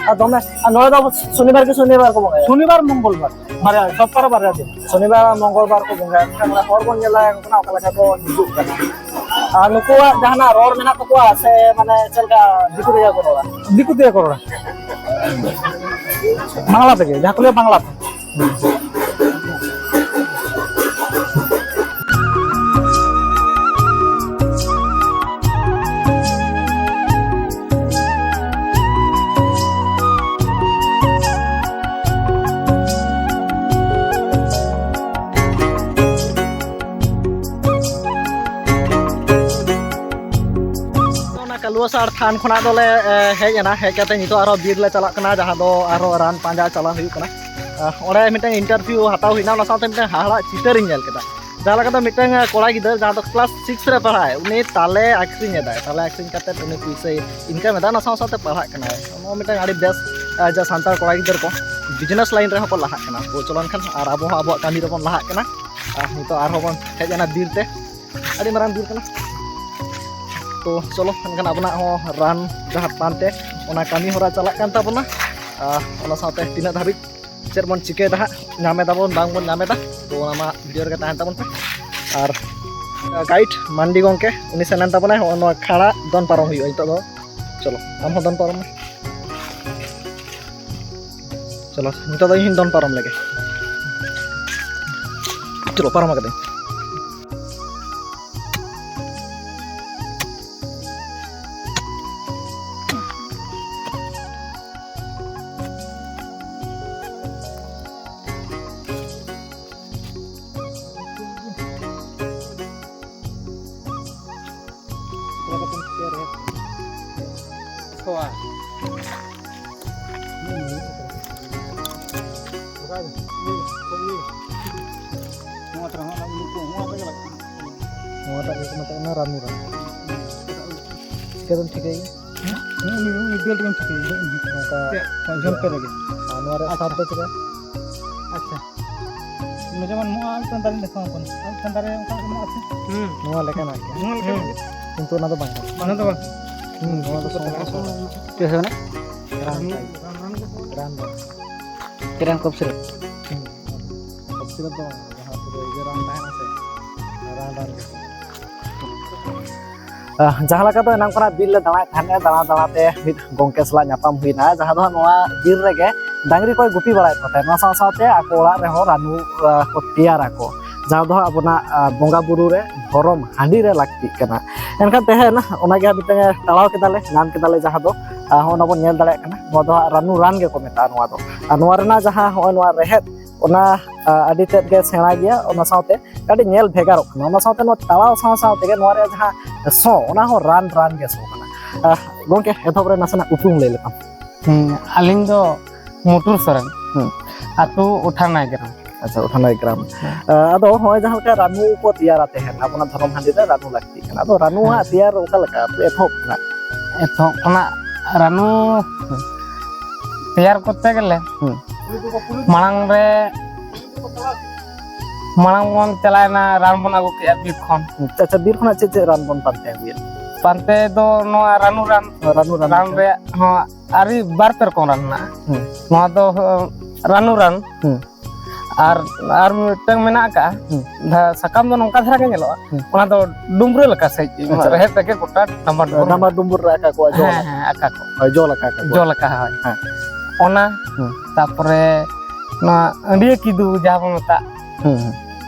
ᱟᱨ ᱫᱚᱢᱮ, ᱟᱨ ᱱᱚᱰᱮ ᱫᱚ ᱥᱚᱱᱤᱵᱟᱨ ᱠᱤ ᱥᱚᱱᱤᱵᱟᱨ ᱠᱚ ᱵᱚᱸᱜᱟᱭᱟ? ᱥᱚᱱᱤᱵᱟᱨ ᱢᱚᱝᱜᱚᱞ ᱵᱟᱨ, ᱵᱟᱨᱭᱟ, ᱥᱚᱯᱛᱟᱦᱚ ᱨᱮ ᱵᱟᱨᱭᱟ ᱫᱤᱱ᱾ ᱥᱚᱱᱤᱵᱟᱨ ᱟᱨ ᱢᱚᱝᱜᱚᱞ ᱵᱟᱨ ᱠᱚ ᱵᱚᱸᱜᱟᱭᱟ᱾ ᱢᱮᱱᱠᱷᱟᱱ ᱱᱚᱰᱮ ᱦᱚᱲ ᱵᱚᱱ ᱧᱮᱞ ᱫᱟᱲᱮᱭᱟᱠᱚ ᱠᱟᱱᱟ ᱚᱠᱟ ᱞᱮᱠᱟ ᱠᱚ ᱦᱤᱡᱩᱜ ᱠᱟᱱᱟ᱾ ᱟᱨ ᱱᱩᱠᱩᱣᱟᱜ ᱡᱟᱦᱟᱱᱟᱜ ᱨᱚᱲ ᱢᱮᱱᱟᱜ ᱛᱟᱠᱚᱣᱟ ᱥᱮ, ᱢᱟᱱᱮ, ᱪᱮᱫ ᱞᱮᱠᱟ ᱫᱤᱠᱩ ᱛᱮᱜᱮ ᱠᱚ ᱨᱚᱲᱟ? ᱫᱤᱠᱩ ᱛᱮᱜᱮ ᱠᱚ ᱨᱚᱲᱟ, ᱵᱟᱝᱞᱟ ᱛᱮᱜᱮ, ᱡᱟᱦᱟᱸ ᱠᱚ ᱞᱟᱹᱭᱟ ᱵᱟᱝᱞᱟ ᱛᱮ᱾ ᱚᱱᱟ ᱠᱟᱞᱩᱣᱟᱥᱟᱲ ᱛᱷᱟᱱ ᱠᱷᱚᱱᱟᱜ ᱫᱚᱞᱮ, ᱮ, ᱦᱮᱡ ᱮᱱᱟ᱾ ᱦᱮᱡ ᱠᱟᱛᱮ ᱱᱤᱛᱚᱜ ᱟᱨᱦᱚᱸ ᱵᱤᱨ ᱞᱮ ᱪᱟᱞᱟᱜ ᱠᱟᱱᱟ, ᱡᱟᱦᱟᱸ ᱫᱚ ᱟᱨᱦᱚᱸ ᱨᱟᱱ ᱯᱟᱸᱡᱟ ᱪᱟᱞᱟᱣ ᱦᱩᱭᱩᱜ ᱠᱟᱱᱟ᱾ ᱮ, ᱚᱸᱰᱮ ᱢᱤᱫᱴᱟᱝ interview ᱦᱟᱛᱟᱣ ᱦᱩᱭᱱᱟ, ᱚᱱᱟ ᱥᱟᱶᱛᱮ ᱢᱤᱫᱴᱟᱝ ᱦᱟᱦᱟᱲᱟᱜ ᱪᱤᱛᱟᱹᱨᱤᱧ ᱧᱮᱞ ᱠᱮᱫᱟ᱾ ᱡᱟᱦᱟᱸ ᱞᱮᱠᱟ ᱫᱚ ᱢᱤᱫᱴᱟᱝ, ᱮ, ᱠᱚᱲᱟ ᱜᱤᱫᱟᱹᱨ, ᱡᱟᱦᱟᱸ ᱫᱚ class six ᱨᱮ ᱯᱟᱲᱦᱟᱜ ᱟᱭ, ᱩᱱᱤ ᱛᱟᱞᱮ ᱟᱠᱷᱨᱤᱧ ᱮᱫᱟᱭ, ᱛᱟᱞᱮ ᱟᱠᱷᱨᱤᱧ ᱠᱟᱛᱮ ᱩᱱᱤ ᱯᱩᱭᱥᱟᱹᱭ income ᱮᱫᱟ, ᱚᱱᱟ ᱥᱟᱶ ᱥᱟᱶᱛᱮ ᱯᱟᱲᱦᱟᱜ ᱠᱟᱱᱟᱭ᱾ ᱱᱚᱣᱟ ᱢᱤᱫᱴᱟᱝ ᱟᱹᱰᱤ ᱵᱮᱥ, ᱮ, ᱡᱟ ᱥᱟᱱᱛᱟᱲ ᱠᱚᱲᱟ ᱜᱤᱫᱟᱹᱨ ᱠᱚ business line ᱨᱮᱦᱚᱸ ᱠᱚ ᱞᱟᱦᱟᱜ ᱠᱟᱱᱟ᱾ ᱛᱚ ᱪᱚᱞᱚ ᱮᱱᱠᱷᱟᱱ ᱟᱨ ᱟᱵᱚ ᱦᱚᱸ ᱟᱵᱚᱣᱟᱜ ᱠᱟᱹᱢᱤ ᱨᱮᱵᱚᱱ ᱞᱟᱦᱟᱜ ᱠᱟᱱᱟ᱾ ᱟᱨ ᱱᱤᱛᱚᱜ ᱟᱨᱦᱚᱸ ᱵᱚᱱ ᱦᱮᱡ ᱮᱱᱟ ᱵᱤᱨ ᱛᱮ, ᱟᱹᱰᱤ ᱢᱟᱨᱟᱝ ᱵᱤᱨ ᱠᱟᱱᱟ᱾ ᱛᱚ ᱪᱚᱞᱚ ᱮᱱᱠᱷᱟᱱ ᱟᱵᱚᱱᱟᱜ ᱦᱚᱸ ᱨᱟᱱ ᱡᱟᱦᱟᱸ ᱯᱟᱱᱛᱮ, ᱚᱱᱟ ᱠᱟᱹᱢᱤ ᱦᱚᱨᱟ ᱪᱟᱞᱟᱜ ᱠᱟᱱ ᱛᱟᱵᱚᱱᱟ᱾ ᱟᱨ ᱚᱱᱟ ᱥᱟᱶᱛᱮ ᱛᱤᱱᱟᱹᱜ ᱫᱷᱟᱹᱵᱤᱡ ᱪᱮᱫ ᱵᱚᱱ ᱪᱤᱠᱟᱹᱭᱮᱫᱟ ᱦᱟᱸᱜ, ᱧᱟᱢ ᱮᱫᱟ ᱵᱚᱱ ᱵᱟᱝ ᱵᱚᱱ ᱧᱟᱢ ᱮᱫᱟ, ᱛᱚ ᱚᱱᱟ ᱢᱟ video ᱨᱮᱜᱮ ᱛᱟᱦᱮᱱ ᱛᱟᱵᱚᱱ ᱯᱮ᱾ ᱟᱨ guide ᱢᱟᱱᱰᱤ ᱜᱚᱢᱠᱮ ᱩᱱᱤ ᱥᱮᱱ ᱮᱱ ᱛᱟᱵᱚᱱᱟᱭ, ᱦᱚᱸᱜᱼᱚ ᱱᱚᱣᱟ ᱠᱷᱟᱲᱟ ᱫᱚᱱ ᱯᱟᱨᱚᱢ ᱦᱩᱭᱩᱜᱼᱟ ᱱᱤᱛᱚᱜ ᱫᱚ᱾ ᱪᱚᱞᱚ ᱟᱢ ᱦᱚᱸ ᱫᱚᱱ ᱯᱟᱨᱚᱢ ᱢᱮ᱾ ᱪᱚᱞᱚ ᱱᱤᱛᱚᱜ ᱫᱚ ᱤᱧ ᱦᱚᱸᱧ ᱫᱚᱱ ᱯᱟᱨᱚᱢ ᱞᱮᱜᱮ᱾ ᱪᱚᱞᱚ ᱯᱟᱨᱚᱢ ᱠᱟᱹᱫᱟᱹᱧ᱾ ᱛᱷᱚᱣᱟ᱾ ᱱᱚᱣᱟ ᱛᱮ ᱦᱚᱸ ᱚᱱᱟ ᱩᱞᱩᱠ ᱠᱚ, ᱱᱚᱣᱟ ᱛᱮᱜᱮ ᱞᱟᱜᱟᱜᱼᱟ᱾ ᱱᱚᱣᱟᱴᱟᱜ ᱜᱮᱠᱚ ᱢᱮᱛᱟᱜ ᱠᱟᱱᱟ ᱨᱟᱱᱩ ᱨᱟᱱ᱾ ᱪᱤᱠᱟᱹᱛᱮᱢ ᱴᱷᱤᱠᱟᱹᱭᱟ? ᱦᱮᱸ? ᱩᱱᱤ, ᱩᱱᱤ belt ᱜᱮᱢ ᱴᱷᱤᱠᱟᱹᱭᱟ᱾ ᱱᱚᱝᱠᱟ ᱪᱮᱫ? ᱡᱷᱚᱢᱯᱮ ᱨᱮᱜᱮ᱾ ᱟᱨ ᱱᱚᱣᱟ ᱨᱮᱭᱟᱜ ᱟᱪᱪᱷᱟ᱾ ᱥᱟᱵ ᱫᱚ ᱪᱮᱫ? ᱟᱪᱪᱷᱟ᱾ ᱚᱱᱟ ᱡᱮᱢᱚᱱ ᱱᱚᱣᱟ ᱢᱤᱫᱴᱟᱝ ᱫᱟᱨᱮᱧ ᱫᱮᱠᱷᱟᱣ ᱟᱢ ᱠᱟᱱᱟ᱾ ᱟᱨ ᱢᱤᱫᱴᱟᱝ ᱫᱟᱨᱮ ᱚᱱᱠᱟ ᱢᱮᱱᱟᱜᱼᱟ ᱥᱮ? ᱦᱩᱸ᱾ ᱱᱚᱣᱟ ᱞᱮᱠᱟᱱᱟᱜ ᱜᱮ᱾ ᱱᱚᱣᱟ ᱞᱮᱠᱟᱱᱟᱜ ᱜᱮ᱾ ᱠᱤᱱᱛᱩ ᱚᱱᱟ ᱫᱚ ᱵᱟᱝ ᱠᱟᱱᱟ᱾ ᱚᱱᱟ ᱫᱚ ᱵᱟᱝ᱾ ᱦᱩᱸ, ᱱᱚᱣᱟ ᱫᱚ ᱥᱚᱢᱯᱩᱨᱱᱚ ᱥᱚᱢᱯᱩᱨᱱᱚ᱾ ᱪᱮᱫ ᱦᱩᱭᱱᱟ? ᱨᱟᱱ ᱨᱟᱱ, ᱴᱟᱭᱤᱯ᱾ ᱨᱟᱱ, ᱨᱟᱱ ᱜᱮ ᱛᱚ᱾ ᱨᱟᱱ ᱫᱚ᱾ ᱪᱮᱫ ᱨᱟᱱ ᱠᱚᱯ ᱥᱤᱨᱟᱯ? ᱦᱩᱸ᱾ ᱠᱚᱯ ᱥᱤᱨᱟᱯ ᱫᱚ ᱵᱟᱝ, ᱡᱟᱦᱟᱸ ᱯᱩᱨᱟᱹ ᱤᱭᱟᱹ ᱨᱟᱱ ᱛᱟᱦᱮᱱᱟ ᱥᱮ, ᱨᱟᱱ, ᱨᱟᱱ ᱜᱮ᱾ ᱟᱦ, ᱡᱟᱦᱟᱸ ᱞᱮᱠᱟ ᱫᱚ ᱮᱱᱟᱝ ᱠᱷᱚᱱᱟᱜ ᱵᱤᱨ ᱞᱮ ᱫᱟᱬᱟᱭᱮᱫ ᱛᱟᱦᱮᱸᱫ, ᱫᱟᱬᱟ ᱫᱟᱬᱟ ᱛᱮ ᱢᱤᱫ ᱜᱚᱢᱠᱮ ᱥᱟᱞᱟᱜ ᱧᱟᱯᱟᱢ ᱦᱩᱭᱱᱟ, ᱡᱟᱦᱟᱸ ᱫᱚ ᱦᱟᱸᱜ ᱱᱚᱣᱟ ᱵᱤᱨ ᱨᱮᱜᱮ ᱰᱟᱝᱨᱤ ᱠᱚᱭ ᱜᱩᱯᱤ ᱵᱟᱲᱟᱭᱮᱫ ᱠᱚ ᱛᱟᱦᱮᱸᱫ᱾ ᱱᱚᱣᱟ ᱥᱟᱶ ᱥᱟᱶᱛᱮ ᱟᱠᱚ ᱚᱲᱟᱜ ᱨᱮᱦᱚᱸ ᱨᱟᱹᱱᱩ, ᱟᱦ, ᱠᱚ ᱛᱮᱭᱟᱨᱟᱠᱚ, ᱡᱟᱦᱟᱸ ᱫᱚ ᱦᱟᱸᱜ ᱟᱵᱚᱱᱟᱜ, ᱟᱦ, ᱵᱚᱸᱜᱟ ᱵᱩᱨᱩ ᱨᱮ ᱫᱷᱚᱨᱚᱢ ᱦᱟᱺᱰᱤ ᱨᱮ ᱞᱟᱹᱠᱛᱤᱜ ᱠᱟᱱᱟ᱾ ᱮᱱᱠᱷᱟᱱ ᱛᱮᱦᱮᱧ ᱚᱱᱟᱜᱮ ᱦᱟᱸᱜ ᱢᱤᱫᱴᱟᱝ ᱛᱟᱲᱟᱣ ᱠᱮᱫᱟᱞᱮ, ᱧᱟᱢ ᱠᱮᱫᱟᱞᱮ, ᱡᱟᱦᱟᱸ ᱫᱚ, ᱟᱦ, ᱦᱚᱸᱜᱼᱚ ᱱᱟ ᱵᱚᱱ ᱧᱮᱞ ᱫᱟᱲᱮᱭᱟᱜ ᱠᱟᱱᱟ, ᱱᱚᱣᱟ ᱫᱚ ᱦᱟᱸᱜ ᱨᱟᱹᱱᱩ ᱨᱟᱱ ᱜᱮᱠᱚ ᱢᱮᱛᱟᱜᱼᱟ ᱱᱚᱣᱟ ᱫᱚ᱾ ᱟᱨ ᱱᱚᱣᱟ ᱨᱮᱱᱟᱜ ᱡᱟᱦᱟᱸ ᱦᱚᱸᱜᱼᱚᱭ ᱱᱚᱣᱟ ᱨᱮᱦᱮᱫ, ᱚᱱᱟ, ᱟᱦ, ᱟᱹᱰᱤ ᱛᱮᱫ ᱜᱮ ᱥᱮᱬᱟ ᱜᱮᱭᱟ, ᱚᱱᱟ ᱥᱟᱶᱛᱮ ᱠᱟᱹᱴᱤᱡ ᱧᱮᱞ ᱵᱷᱮᱜᱟᱨᱚᱜ ᱠᱟᱱᱟ᱾ ᱚᱱᱟ ᱥᱟᱶᱛᱮ ᱱᱚᱣᱟ ᱛᱟᱲᱟᱣ ᱥᱟᱶ ᱥᱟᱶ ᱛᱮᱜᱮ ᱱᱚᱣᱟ ᱨᱮᱭᱟᱜ ᱡᱟᱦᱟᱸ ᱥᱚ, ᱚᱱᱟ ᱦᱚᱸ ᱨᱟᱱ ᱨᱟᱱ ᱜᱮ ᱥᱚ ᱠᱟᱱᱟ᱾ ᱟᱦ, ᱜᱚᱢᱠᱮ, ᱮᱛᱚᱦᱚᱵ ᱨᱮ ᱱᱟᱥᱮᱱᱟᱜ ᱩᱯᱨᱩᱢ ᱞᱟᱹᱭ ᱞᱮᱠᱷᱟᱱ᱾ ᱦᱩᱸ, ᱟᱹᱞᱤᱧ ᱫᱚ ᱢᱩᱴᱩᱨ ᱥᱚᱨᱮᱱ, ᱦᱩᱸ᱾ ᱟᱹᱛᱩ ᱩᱴᱷᱟᱱᱟᱭ ᱜᱨᱟᱢ᱾ ᱟᱪᱪᱷᱟ, ᱩᱴᱷᱟᱱᱟᱭ ᱜᱨᱟᱢ᱾ ᱦᱮᱸ᱾ ᱟᱦ, ᱟᱫᱚ ᱦᱚᱸᱜᱼᱚᱭ ᱡᱟᱦᱟᱸ ᱞᱮᱠᱟ ᱨᱟᱹᱱᱩ ᱠᱚ ᱛᱮᱭᱟᱨᱟ ᱛᱟᱦᱮᱸᱱ, ᱟᱵᱚᱱᱟᱜ ᱫᱷᱚᱨᱚᱢ ᱦᱟᱺᱰᱤ ᱨᱮ ᱨᱟᱹᱱᱩ ᱞᱟᱹᱠᱛᱤᱜ ᱠᱟᱱᱟ, ᱟᱫᱚ ᱨᱟᱹᱱᱩ ᱦᱮᱸ᱾ ᱦᱟᱸᱜ ᱛᱮᱭᱟᱨ ᱚᱠᱟ ᱞᱮᱠᱟ ᱮᱛᱚᱦᱚᱵ ᱠᱷᱚᱱᱟᱜ? ᱮᱛᱚᱦᱚᱵ ᱠᱷᱚᱱᱟᱜ ᱨᱟᱹᱱᱩ ᱦᱩᱸ᱾ ᱛᱮᱭᱟᱨ ᱠᱚᱨᱛᱮ ᱜᱮᱞᱮ ᱦᱩᱸ᱾ ᱢᱟᱲᱟᱝ ᱨᱮ, ᱢᱟᱲᱟᱝ ᱵᱚᱱ ᱪᱟᱞᱟᱣᱮᱱᱟ, ᱨᱟᱱ ᱵᱚᱱ ᱟᱹᱜᱩ ᱠᱮᱜᱼᱟ ᱵᱤᱨ ᱠᱷᱚᱱ᱾ ᱟᱪᱪᱷᱟ, ᱵᱤᱨ ᱠᱷᱚᱱᱟᱜ ᱪᱮᱫ ᱪᱮᱫ ᱨᱟᱱ ᱵᱚᱱ ᱯᱟᱱᱛᱮ ᱟᱹᱜᱩᱭᱟ? ᱯᱟᱱᱛᱮ ᱫᱚ ᱱᱚᱣᱟ ᱨᱟᱹᱱᱩ ᱨᱟᱱ᱾ ᱨᱟᱹᱱᱩ ᱨᱟᱱ᱾ ᱨᱟᱱ ᱨᱮᱭᱟᱜ ᱦᱚᱸ ᱟᱹᱰᱤ ᱵᱟᱨ ᱯᱮ ᱨᱚᱠᱚᱢ ᱨᱟᱱ ᱢᱮᱱᱟᱜᱼᱟ᱾ ᱦᱩᱸ᱾ ᱱᱚᱣᱟ ᱫᱚ, ᱦᱚ, ᱨᱟᱹᱱᱩ ᱨᱟᱱ᱾ ᱦᱩᱸ᱾ ᱟᱨ, ᱟᱨ ᱢᱤᱫᱴᱟᱝ ᱢᱮᱱᱟᱜ ᱟᱠᱟᱜᱼᱟ᱾ ᱦᱩᱸ᱾ ᱡᱟᱦᱟᱸ ᱥᱟᱠᱟᱢ ᱫᱚ ᱱᱚᱝᱠᱟ ᱫᱷᱟᱨᱟ ᱜᱮ ᱧᱮᱞᱚᱜᱼᱟ᱾ ᱦᱩᱸ᱾ ᱚᱱᱟ ᱫᱚ ᱰᱩᱢᱵᱩᱨᱟᱹ ᱞᱮᱠᱟ ᱥᱟᱹᱦᱤᱡ, ᱟᱪᱪᱷᱟ᱾ ᱨᱮᱦᱮᱫ ᱨᱮᱜᱮ ᱜᱚᱴᱟ ᱰᱟᱢᱵᱟᱨ ᱰᱩᱢᱵᱩᱨ ᱰᱟᱢᱵᱟᱨ ᱢᱮᱱᱟᱜᱼᱟ᱾ ᱰᱩᱢᱵᱩᱨ ᱨᱮ ᱟᱠᱟ ᱠᱚᱣᱟ, ᱡᱚ ᱦᱮᱸ, ᱞᱮᱠᱟ᱾ ᱦᱮᱸ, ᱟᱠᱟ ᱠᱚ᱾ ᱦᱳᱭ, ᱡᱚ ᱞᱮᱠᱟ ᱠᱚ᱾ ᱡᱚ ᱞᱮᱠᱟ, ᱦᱳᱭ᱾ ᱦᱮᱸ᱾ ᱚᱱᱟ, ᱦᱩᱸ᱾ ᱛᱟᱯᱚᱨᱮ ᱱᱚᱣᱟ ᱟᱹᱰᱭᱟᱹ ᱠᱤᱫᱩ ᱡᱟᱦᱟᱸ ᱵᱚᱱ ᱢᱮᱛᱟᱜ, ᱦᱩᱸ, ᱦᱩᱸ᱾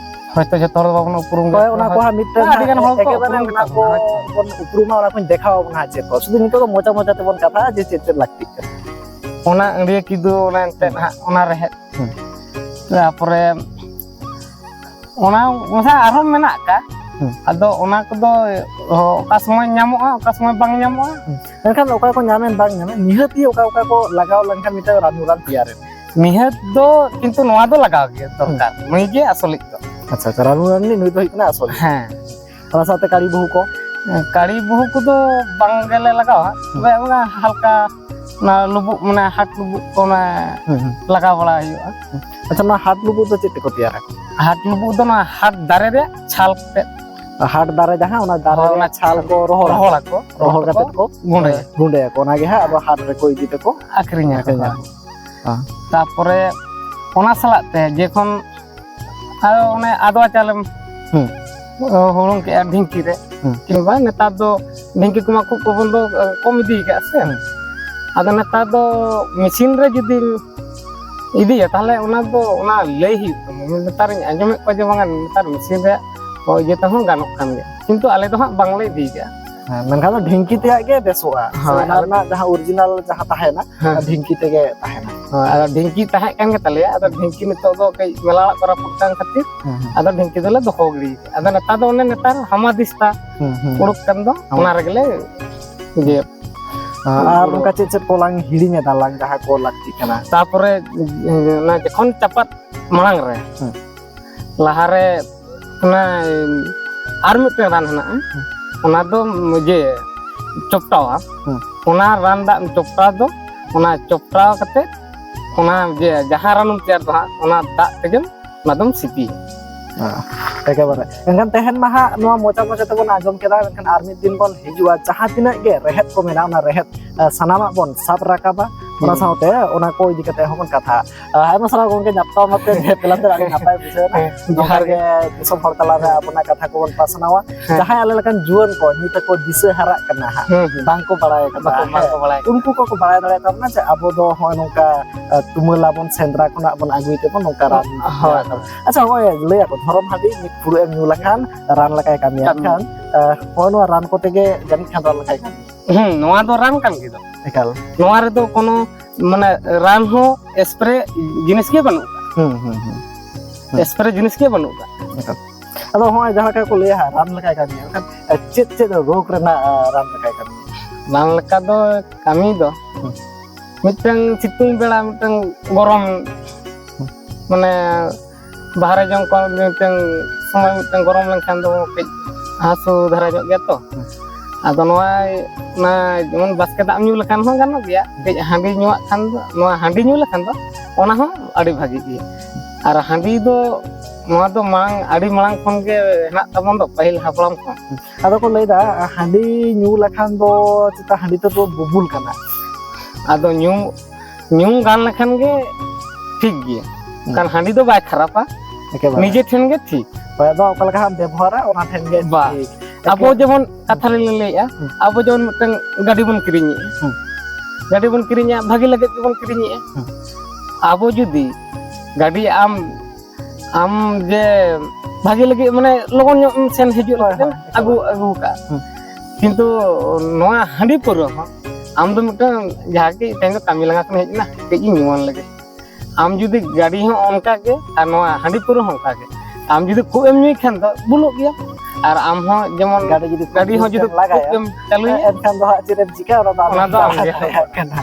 ᱦᱚᱭᱛᱳ ᱡᱚᱛᱚ ᱦᱚᱲ ᱫᱚ ᱵᱟᱵᱚᱱ ᱩᱯᱨᱩᱢ ᱦᱳᱭ, ᱜᱮᱭᱟ᱾ ᱚᱱᱟ ᱠᱚ ᱦᱟᱸᱜ ᱢᱤᱫᱴᱟᱝ ᱟᱹᱰᱤ ᱜᱟᱱ ᱦᱚᱲ ᱠᱚ ᱮᱠᱮᱵᱟᱨᱮ ᱩᱯᱨᱩᱢ ᱚᱱᱟ ᱜᱮᱛᱟ ᱠᱚ ᱵᱚᱱᱟ, ᱦᱳᱭ᱾ ᱵᱚᱱ ᱩᱯᱨᱩᱢᱟ, ᱚᱱᱟ ᱠᱚᱧ ᱫᱮᱠᱷᱟᱣ ᱟᱵᱚᱱᱟ ᱦᱟᱸᱜ ᱪᱮᱫ ᱠᱚ᱾ ᱥᱩᱫᱷᱩ ᱱᱤᱛᱚᱜ ᱫᱚ ᱢᱚᱪᱟ ᱢᱚᱪᱟ ᱛᱮᱵᱚᱱ ᱠᱟᱛᱷᱟᱜᱼᱟ ᱡᱮ ᱪᱮᱫ ᱪᱮᱫ ᱞᱟᱹᱠᱛᱤᱜ ᱠᱟᱱᱟ᱾ ᱚᱱᱟ ᱟᱹᱰᱭᱟᱹ ᱠᱤᱫᱩ, ᱚᱱᱟ ᱮᱱᱛᱮᱫ ᱦᱩᱸ᱾ ᱦᱟᱸᱜ, ᱚᱱᱟ ᱨᱮᱦᱮᱫ᱾ ᱦᱩᱸ᱾ ᱛᱟᱨᱯᱚᱨᱮ ᱚᱱᱟ ᱢᱮᱥᱟ ᱟᱨᱦᱚᱸ ᱢᱮᱱᱟᱜ ᱟᱠᱟᱫ᱾ ᱦᱩᱸ᱾ ᱟᱫᱚ ᱚᱱᱟ ᱠᱚᱫᱚ ᱚᱠᱟ ᱥᱚᱢᱚᱭ ᱧᱟᱢᱚᱜᱼᱟ, ᱚᱠᱟ ᱥᱚᱢᱚᱭ ᱵᱟᱝ ᱧᱟᱢᱚᱜᱼᱟ᱾ ᱦᱩᱸ᱾ ᱢᱮᱱᱠᱷᱟᱱ ᱚᱠᱟ ᱠᱚ ᱧᱟᱢᱮᱱ ᱵᱟᱝ ᱧᱟᱢᱮᱱ, ᱱᱤᱦᱟᱹᱛᱤ ᱚᱠᱟ ᱚᱠᱟ ᱠᱚ ᱞᱟᱜᱟᱣ ᱞᱮᱱᱠᱷᱟᱱ ᱢᱤᱫᱴᱟᱝ ᱨᱟᱱᱩ ᱨᱟᱱ ᱛᱮᱭᱟᱨᱮᱱ᱾ ᱱᱤᱦᱟᱹᱛ ᱫᱚ ᱠᱤᱱᱛᱩ ᱱᱚᱣᱟ ᱫᱚ ᱞᱟᱜᱟᱣ ᱜᱮ ᱫᱚᱨᱠᱟᱨ᱾ ᱦᱩᱸ᱾ ᱱᱩᱭ ᱜᱮ ᱟᱥᱚᱞᱤᱡ ᱫᱚ᱾ ᱟᱪᱪᱷᱟ, ᱟᱪᱪᱷᱟ, ᱨᱟᱱᱩ ᱨᱟᱱ ᱱᱩᱭ ᱫᱚ ᱦᱩᱭᱩᱜ ᱠᱟᱱᱟ ᱟᱥᱚᱞᱤᱡ᱾ ᱦᱮᱸ᱾ ᱚᱱᱟ ᱥᱟᱶᱛᱮ ᱠᱟᱹᱲᱤ ᱵᱟᱹᱦᱩ ᱠᱚ? ᱠᱟᱹᱲᱤ ᱵᱟᱹᱦᱩ ᱠᱚᱫᱚ ᱵᱟᱝ ᱜᱮᱞᱮ ᱞᱟᱜᱟᱣᱟ᱾ ᱦᱩᱸ᱾ ᱛᱚᱵᱮ ᱚᱱᱟ ᱦᱟᱞᱠᱟ, ᱚᱱᱟ ᱞᱩᱵᱩᱜ, ᱢᱟᱱᱮ ᱦᱟᱴ ᱞᱩᱵᱩᱜ ᱠᱚ ᱚᱱᱟ ᱦᱩᱸ, ᱦᱩᱸ᱾ ᱞᱟᱜᱟᱣ ᱵᱟᱲᱟ ᱦᱩᱭᱩᱜᱼᱟ᱾ ᱟᱪᱪᱷᱟ, ᱱᱚᱣᱟ ᱦᱟᱴ ᱞᱩᱵᱩᱜ ᱫᱚ ᱪᱮᱫ ᱛᱮᱠᱚ ᱛᱮᱭᱟᱨᱟ? ᱦᱟᱴ ᱞᱩᱵᱩᱜ ᱫᱚ ᱚᱱᱟ ᱦᱟᱴ ᱫᱟᱨᱮ ᱨᱮᱭᱟᱜ ᱪᱷᱟᱞ ᱠᱚᱛᱮ᱾ ᱦᱟᱴ ᱫᱟᱨᱮ ᱡᱟᱦᱟᱸ, ᱚᱱᱟ ᱫᱟᱨᱮ ᱦᱳᱭ, ᱨᱮᱭᱟᱜ ᱚᱱᱟ ᱪᱷᱟᱞ ᱠᱚ ᱨᱚᱦᱚᱲᱟ᱾ ᱨᱚᱦᱚᱲᱟᱠᱚ, ᱨᱚᱦᱚᱲ ᱨᱚᱦᱚᱲ ᱠᱟᱛᱮ ᱠᱟᱛᱮ ᱠᱚ ᱜᱩᱸᱰᱟᱹᱭᱟ᱾ ᱜᱩᱸᱰᱟᱹᱭᱟᱠᱚ, ᱚᱱᱟᱜᱮ ᱦᱟᱸᱜ ᱟᱫᱚ ᱦᱟᱴ ᱨᱮᱠᱚ ᱤᱫᱤ ᱛᱮᱠᱚ ᱟᱹᱠᱷᱨᱤᱧᱟᱠᱚ, ᱟᱹᱠᱷᱨᱤᱧᱟᱠᱚ᱾ ᱦᱳᱭ᱾ ᱦᱮᱸ᱾ ᱛᱟᱯᱚᱨᱮ ᱚᱱᱟ ᱥᱟᱞᱟᱜ ᱛᱮ ᱡᱚᱠᱷᱚᱱ ᱟᱫᱚ ᱚᱱᱮ ᱟᱫᱣᱟ ᱪᱟᱣᱞᱮᱢ ᱦᱩᱸ᱾ ᱦᱩᱲᱩᱝ ᱠᱮᱜᱼᱟ ᱰᱷᱤᱝᱠᱤ ᱨᱮ᱾ ᱦᱩᱸ᱾ ᱠᱤᱝᱵᱟ ᱱᱮᱛᱟᱨ ᱫᱚ ᱰᱷᱤᱝᱠᱤ ᱠᱚᱢᱟ ᱠᱷᱩᱵ ᱠᱚ ᱵᱚᱱᱫᱚ, ᱠᱚᱢ ᱤᱫᱤ ᱠᱟᱜᱼᱟ ᱥᱮ᱾ ᱦᱩᱸ᱾ ᱟᱫᱚ ᱱᱮᱛᱟᱨ ᱫᱚ ᱢᱮᱥᱤᱱ ᱨᱮ ᱡᱩᱫᱤᱢ ᱤᱫᱤᱭᱟ, ᱛᱟᱦᱞᱮ ᱚᱱᱟ ᱫᱚ, ᱚᱱᱟ ᱞᱟᱹᱭ ᱦᱩᱭᱩᱜ ᱛᱟᱢᱟ᱾ ᱱᱮᱛᱟᱨᱤᱧ ᱟᱸᱡᱚᱢᱮᱫ ᱠᱚᱣᱟ ᱡᱮ ᱵᱟᱝᱟ, ᱱᱮᱛᱟᱨ ᱢᱮᱥᱤᱱ ᱨᱮᱭᱟᱜ ᱤᱭᱟᱹ ᱛᱮᱦᱚᱸ ᱜᱟᱱᱚᱜ ᱠᱟᱱ ᱜᱮᱭᱟ, ᱠᱤᱱᱛᱩ ᱟᱞᱮ ᱫᱚ ᱦᱟᱸᱜ ᱵᱟᱝᱞᱮ ᱤᱫᱤ ᱠᱟᱜᱼᱟ᱾ ᱦᱮᱸ, ᱢᱮᱱᱠᱷᱟᱱ ᱫᱚ ᱰᱷᱤᱝᱠᱤ ᱛᱮᱭᱟᱜ ᱜᱮ ᱵᱮᱥᱚᱜᱼᱟ᱾ ᱦᱳᱭ, ᱚᱱᱟ ᱟᱫᱚ ᱨᱮᱱᱟᱜ ᱡᱟᱦᱟᱸ original ᱡᱟᱦᱟᱸ ᱛᱟᱦᱮᱱᱟ, ᱦᱮᱸ᱾ ᱰᱷᱤᱝᱠᱤ ᱛᱮᱜᱮ ᱛᱟᱦᱮᱱᱟ᱾ ᱦᱳᱭ, ᱟᱫᱚ ᱰᱷᱤᱝᱠᱤ ᱛᱟᱦᱮᱸ ᱠᱟᱱ ᱜᱮ ᱛᱟᱞᱮᱭᱟ, ᱟᱫᱚ ᱰᱷᱤᱝᱠᱤ ᱱᱤᱛᱚᱜ ᱫᱚ ᱠᱟᱹᱡ ᱢᱮᱞᱟ ᱚᱲᱟᱜ ᱠᱚ ᱨᱟᱹᱯᱩᱫ ᱠᱟᱱ ᱠᱷᱟᱹᱛᱤᱨ ᱦᱮᱸ, ᱦᱮᱸ᱾ ᱟᱫᱚ ᱰᱷᱤᱝᱠᱤ ᱫᱚᱞᱮ ᱫᱚᱦᱚ ᱜᱤᱰᱤ ᱠᱟᱜᱼᱟ᱾ ᱟᱫᱚ ᱱᱮᱛᱟᱨ ᱫᱚ ᱚᱱᱮ ᱱᱮᱛᱟᱨ ᱦᱟᱢᱟ ᱫᱤᱥᱛᱟ ᱦᱩᱸ, ᱦᱩᱸ᱾ ᱩᱰᱩᱠ ᱠᱟᱱ ᱫᱚ, ᱦᱩᱸ᱾ ᱚᱱᱟ ᱨᱮᱜᱮᱞᱮ ᱤᱭᱟᱹ ᱟᱨ ᱚᱱᱠᱟ ᱪᱮᱫ ᱪᱮᱫ ᱠᱚ ᱞᱟᱝ ᱦᱤᱲᱤᱧ ᱮᱫᱟ ᱞᱟᱝ, ᱡᱟᱦᱟᱸ ᱠᱚ ᱞᱟᱹᱠᱛᱤᱜ ᱠᱟᱱᱟ? ᱛᱟᱯᱚᱨᱮ ᱚᱱᱟ ᱡᱚᱠᱷᱚᱱ ᱪᱟᱯᱟᱫ ᱢᱟᱲᱟᱝ ᱨᱮ ᱦᱩᱸ᱾ ᱞᱟᱦᱟᱨᱮ ᱚᱱᱟ ᱟᱨ ᱢᱤᱫᱴᱮᱱ ᱨᱟᱱ ᱦᱮᱱᱟᱜᱼᱟ, ᱦᱩᱸ᱾ ᱚᱱᱟ ᱫᱚ ᱤᱭᱟᱹ ᱪᱚᱯᱴᱟᱣᱟ᱾ ᱦᱩᱸ᱾ ᱚᱱᱟ ᱨᱟᱱ ᱫᱟᱜ ᱪᱚᱯᱴᱟᱣ ᱫᱚ, ᱚᱱᱟ ᱪᱚᱯᱴᱟᱣ ᱠᱟᱛᱮ ᱚᱱᱟ ᱡᱮ ᱡᱟᱦᱟᱸ ᱨᱟᱱᱮᱢ ᱛᱮᱭᱟᱨ ᱫᱚ ᱦᱟᱸᱜ, ᱚᱱᱟ ᱫᱟᱜ ᱛᱮᱜᱮᱢ ᱚᱱᱟ ᱫᱚᱢ ᱥᱤᱯᱤᱭᱟ᱾ ᱦᱮᱸ, ᱮᱠᱮᱵᱟᱨᱮ᱾ ᱮᱱᱠᱷᱟᱱ ᱛᱮᱦᱮᱧ ᱢᱟ ᱦᱟᱸᱜ ᱱᱚᱣᱟ ᱢᱚᱪᱟ ᱢᱚᱪᱟ ᱛᱮᱵᱚᱱ ᱟᱸᱡᱚᱢ ᱠᱮᱫᱟ, ᱢᱮᱱᱠᱷᱟᱱ ᱟᱨ ᱢᱤᱫ ᱫᱤᱱ ᱵᱚᱱ ᱦᱤᱡᱩᱜᱼᱟ, ᱡᱟᱦᱟᱸ ᱛᱤᱱᱟᱹᱜ ᱜᱮ ᱨᱮᱦᱮᱫ ᱠᱚ ᱢᱮᱱᱟᱜᱼᱟ, ᱚᱱᱟ ᱨᱮᱦᱮᱫ, ᱮ, ᱥᱟᱱᱟᱢᱟᱜ ᱵᱚᱱ ᱥᱟᱵ ᱨᱟᱠᱟᱵᱟ᱾ ᱚᱱᱟ ᱦᱩᱸ᱾ ᱥᱟᱶᱛᱮ ᱚᱱᱟ ᱠᱚ ᱤᱫᱤ ᱠᱟᱛᱮ ᱦᱚᱸᱵᱚᱱ ᱠᱟᱛᱷᱟᱜᱼᱟ᱾ ᱮ, ᱟᱭᱢᱟ ᱥᱟᱨᱦᱟᱣ ᱜᱚᱝᱠᱮ, ᱧᱟᱯᱟᱢ ᱟᱛᱮ ᱧᱮᱯᱮᱞ ᱟᱛᱮ ᱟᱹᱰᱤ ᱱᱟᱯᱟᱭ ᱵᱩᱡᱷᱟᱹᱣ ᱮᱱᱟ᱾ ᱦᱮᱸ, ᱱᱚᱝᱠᱟ ᱡᱚᱦᱟᱨ ᱜᱮ᱾ ᱜᱮ ᱫᱤᱥᱚᱢ ᱦᱚᱲ ᱛᱟᱞᱟᱨᱮ ᱟᱵᱚᱱᱟᱜ ᱠᱟᱛᱷᱟ ᱠᱚᱵᱚᱱ ᱯᱟᱥᱱᱟᱣᱟ᱾ ᱦᱮᱸ᱾ ᱡᱟᱦᱟᱸᱭ ᱟᱞᱮ ᱞᱮᱠᱟᱱ ᱡᱩᱣᱟᱹᱱ ᱠᱚ ᱱᱤᱛ ᱦᱚᱸᱠᱚ ᱫᱤᱥᱟᱹ ᱦᱟᱨᱟᱜ ᱠᱟᱱᱟ ᱦᱟᱸᱜ, ᱦᱩᱸ, ᱦᱩᱸ᱾ ᱵᱟᱝᱠᱚ ᱵᱟᱲᱟᱭ ᱠᱟᱫᱟ, ᱵᱟᱠᱚ, ᱦᱮᱸ᱾ ᱵᱟᱠᱚ ᱵᱟᱲᱟᱭ ᱠᱟᱫᱟ᱾ ᱩᱱᱠᱩ ᱠᱚᱠᱚ ᱵᱟᱲᱟᱭ ᱫᱟᱲᱮᱭᱟᱜ ᱛᱟᱵᱚᱱᱟ ᱡᱮ ᱟᱵᱚ ᱫᱚ ᱦᱚᱸᱜᱼᱚᱭ ᱱᱚᱝᱠᱟ, ᱮ, ᱛᱩᱢᱟᱹᱞ ᱟᱵᱚᱱ, ᱥᱮᱸᱫᱽᱨᱟ ᱠᱷᱚᱱᱟᱜ ᱵᱚᱱ ᱟᱹᱜᱩᱭ ᱛᱮᱵᱚᱱ ᱱᱚᱝᱠᱟ ᱨᱟᱱ ᱦᱳᱭ, ᱵᱮᱱᱟᱣ ᱦᱳᱭ᱾ ᱠᱟᱫᱟ᱾ ᱟᱪᱪᱷᱟ, ᱦᱚᱸᱜᱼᱚᱭ ᱞᱟᱹᱭ ᱟᱠᱚ ᱫᱷᱚᱨᱚᱢ ᱦᱟᱺᱰᱤ ᱢᱤᱫ ᱯᱷᱩᱲᱩᱜ ᱮᱢ ᱧᱩ ᱞᱮᱠᱷᱟᱱ ᱨᱟᱱ ᱞᱮᱠᱟᱭ ᱠᱟᱹᱢᱤᱭᱟ᱾ ᱠᱟᱹᱢᱤᱭᱟ᱾ ᱮᱱᱠᱷᱟᱱ, ᱮ, ᱦᱚᱸᱜᱼᱚᱭ ᱱᱚᱣᱟ ᱨᱟᱱ ᱠᱚᱛᱮ ᱜᱮ ᱡᱟᱹᱱᱤᱡ ᱠᱷᱟᱱ ᱨᱟᱱ ᱞᱮᱠᱟᱭ ᱠᱟᱹᱢᱤᱭᱟ᱾ ᱦᱩᱸ, ᱱᱚᱣᱟ ᱫᱚ ᱨᱟᱱ ᱠᱟᱱ ᱜᱮ ᱫᱚ᱾ ᱮᱠᱟᱞ᱾ ᱱᱚᱣᱟ ᱨᱮᱫᱚ ᱠᱳᱱᱳ, ᱢᱟᱱᱮ, ᱨᱟᱱ ᱦᱚᱸ spray ᱡᱤᱱᱤᱥ ᱜᱮ ᱵᱟᱹᱱᱩᱜ ᱟᱠᱟᱫᱟ᱾ ᱦᱩᱸ, ᱦᱩᱸ, ᱦᱩᱸ᱾ ᱦᱩᱸ᱾ Spray ᱡᱤᱱᱤᱥ ᱜᱮ ᱵᱟᱹᱱᱩᱜ ᱟᱠᱟᱫᱟ᱾ ᱮᱠᱟᱞ᱾ ᱟᱫᱚ ᱦᱚᱸᱜᱼᱚᱭ ᱡᱟᱦᱟᱸ ᱞᱮᱠᱟ ᱠᱚ ᱞᱟᱹᱭᱟ ᱦᱟᱸᱜ, ᱨᱟᱱ ᱞᱮᱠᱟᱭ ᱠᱟᱹᱢᱤᱭᱟ, ᱢᱮᱱᱠᱷᱟᱱ ᱪᱮᱫ ᱪᱮᱫ ᱨᱳᱜᱽ ᱨᱮᱱᱟᱜ, ᱟ, ᱨᱟᱱ ᱞᱮᱠᱟᱭ ᱠᱟᱹᱢᱤᱭᱟ? ᱨᱟᱱ ᱞᱮᱠᱟ ᱫᱚ ᱠᱟᱹᱢᱤ ᱫᱚ, ᱦᱩᱸ᱾ ᱢᱤᱫᱴᱟᱝ ᱥᱤᱛᱩᱝ ᱵᱮᱲᱟ ᱢᱤᱫᱴᱟᱝ ᱜᱚᱨᱚᱢ, ᱦᱩᱸ᱾ ᱢᱟᱱᱮ, ᱵᱟᱦᱨᱮ ᱡᱚᱝ ᱠᱚ ᱢᱤᱫᱴᱟᱝ ᱥᱚᱢᱚᱭ ᱢᱤᱫᱴᱟᱝ ᱜᱚᱨᱚᱢ ᱞᱮᱱᱠᱷᱟᱱ ᱫᱚ ᱠᱟᱹᱡ ᱦᱟᱹᱥᱩ ᱫᱷᱟᱨᱟ ᱧᱚᱜ ᱜᱮᱭᱟ ᱛᱚ᱾ ᱦᱩᱸ᱾ ᱟᱫᱚ ᱱᱚᱣᱟ, ᱚᱱᱟ ᱡᱮᱢᱚᱱ ᱵᱟᱥᱠᱮ ᱫᱟᱜ ᱮᱢ ᱧᱩ ᱞᱮᱠᱷᱟᱱ ᱦᱚᱸ ᱜᱟᱱᱚᱜ ᱜᱮᱭᱟ᱾ ᱠᱟᱹᱡ ᱦᱟᱺᱰᱤ ᱧᱩᱣᱟᱜ ᱠᱷᱟᱱ ᱫᱚ, ᱱᱚᱣᱟ ᱦᱟᱺᱰᱤ ᱧᱩ ᱞᱮᱠᱷᱟᱱ ᱫᱚ ᱚᱱᱟ ᱦᱚᱸ ᱟᱹᱰᱤ ᱵᱷᱟᱜᱤ ᱜᱮᱭᱟ᱾ ᱟᱨ ᱦᱟᱺᱰᱤ ᱫᱚ, ᱱᱚᱣᱟ ᱫᱚ ᱢᱟᱲᱟᱝ, ᱟᱹᱰᱤ ᱢᱟᱲᱟᱝ ᱠᱷᱚᱱ ᱜᱮ ᱦᱮᱱᱟᱜ ᱛᱟᱵᱚᱱ ᱫᱚ, ᱯᱟᱹᱦᱤᱞ ᱦᱟᱯᱲᱟᱢ ᱠᱷᱚᱱ᱾ ᱟᱫᱚ ᱠᱚ ᱞᱟᱹᱭᱫᱟ, ᱦᱟᱺᱰᱤ ᱧᱩ ᱞᱮᱠᱷᱟᱱ ᱫᱚ ᱪᱮᱛᱟ ᱦᱟᱺᱰᱤ ᱛᱮᱫᱚ ᱵᱩᱵᱩᱞ ᱠᱟᱱᱟ᱾ ᱟᱫᱚ ᱧᱩ, ᱧᱩ ᱜᱟᱱ ᱞᱮᱠᱷᱟᱱ ᱜᱮ ᱴᱷᱤᱠ ᱜᱮᱭᱟ᱾ ᱦᱩᱸ᱾ ᱠᱟᱨᱚᱱ ᱦᱟᱺᱰᱤ ᱫᱚ ᱵᱟᱭ ᱠᱷᱟᱨᱟᱯᱟ, ᱮᱠᱮᱵᱟᱨᱮ᱾ ᱱᱤᱡᱮ ᱴᱷᱮᱱ ᱜᱮ ᱴᱷᱤᱠ᱾ ᱚᱠᱚᱭ ᱫᱚ ᱚᱠᱟ ᱞᱮᱠᱟ ᱦᱟᱸᱜ ᱵᱮᱵᱚᱦᱟᱨᱟ, ᱚᱱᱟ ᱴᱷᱮᱱ ᱜᱮ ᱵᱟ᱾ ᱴᱷᱤᱠ᱾ ᱟᱵᱚ ᱮᱠᱮᱱ ᱡᱮᱢᱚᱱ ᱠᱟᱛᱷᱟ ᱨᱮᱞᱤᱧ ᱞᱟᱹᱭᱮᱜᱼᱟ, ᱦᱩᱸ᱾ ᱟᱵᱚ ᱡᱮᱢᱚᱱ ᱢᱤᱫᱴᱟᱝ ᱜᱟᱹᱰᱤ ᱵᱚᱱ ᱠᱤᱨᱤᱧᱮᱜᱼᱟ᱾ ᱦᱩᱸ᱾ ᱜᱟᱹᱰᱤ ᱵᱚᱱ ᱠᱤᱨᱤᱧᱮᱜᱼᱟ, ᱵᱷᱟᱜᱮ ᱞᱟᱹᱜᱤᱫ ᱜᱮᱵᱚᱱ ᱠᱤᱨᱤᱧᱮᱜᱼᱟ᱾ ᱦᱩᱸ᱾ ᱟᱵᱚ ᱡᱩᱫᱤ ᱜᱟᱹᱰᱤ ᱟᱢ, ᱟᱢ ᱡᱮ ᱵᱷᱟᱜᱮ ᱞᱟᱹᱜᱤᱫ, ᱢᱟᱱᱮ, ᱞᱚᱜᱚᱱ ᱧᱚᱜ ᱮᱢ ᱥᱮᱱ ᱦᱤᱡᱩᱜ ᱦᱳᱭ, ᱞᱟᱹᱜᱤᱫ ᱮᱢ ᱦᱳᱭ, ᱟᱹᱜᱩ, ᱟᱹᱜᱩ ᱠᱟᱜᱼᱟ᱾ ᱦᱩᱸ᱾ ᱠᱤᱱᱛᱩ ᱱᱚᱣᱟ ᱦᱟᱺᱰᱤ ᱯᱟᱹᱣᱨᱟᱹ ᱦᱚᱸ ᱟᱢ ᱫᱚ ᱢᱤᱫᱴᱟᱝ ᱡᱟᱦᱟᱸ ᱜᱮ ᱛᱮᱦᱮᱧ ᱫᱚ ᱠᱟᱹᱢᱤ ᱞᱟᱸᱜᱟ ᱠᱷᱚᱱ ᱦᱮᱡ ᱮᱱᱟ, ᱠᱟᱹᱡ ᱤᱧ ᱧᱩᱣᱟᱱ ᱞᱮᱜᱮ᱾ ᱟᱢ ᱡᱩᱫᱤ ᱜᱟᱹᱰᱤ ᱦᱚᱸ ᱚᱱᱠᱟ ᱜᱮ ᱟᱨ ᱱᱚᱣᱟ ᱦᱟᱺᱰᱤ ᱯᱟᱹᱣᱨᱟᱹ ᱦᱚᱸ ᱚᱱᱠᱟ ᱜᱮ, ᱟᱢ ᱡᱩᱫᱤ ᱠᱷᱩᱵ ᱮᱢ ᱧᱩᱭ ᱠᱷᱟᱱ ᱫᱚ ᱵᱩᱞᱩᱜ ᱜᱮᱭᱟ᱾ ᱟᱨ ᱟᱢ ᱦᱚᱸ ᱡᱮᱢᱚᱱ ᱜᱟᱹᱰᱤ ᱡᱩᱫᱤ ᱠᱷᱩᱵ ᱜᱟᱹᱰᱤ ᱦᱚᱸ ᱡᱩᱫᱤ ᱡᱳᱨ ᱛᱮᱢ ᱞᱟᱜᱟᱭᱟ, ᱠᱷᱩᱵ ᱮᱢ ᱪᱟᱹᱞᱩᱭᱟ, ᱮᱱᱠᱷᱟᱱ ᱫᱚ ᱦᱟᱸᱜ ᱪᱮᱫ ᱮᱢ ᱪᱤᱠᱟᱹᱭᱟ, ᱚᱱᱟ ᱫᱚ ᱚᱱᱟ ᱟᱢ ᱫᱚ ᱜᱮᱢ ᱟᱢ ᱜᱮ᱾ ᱵᱟᱲᱟᱭᱟ ᱠᱟᱱᱟ᱾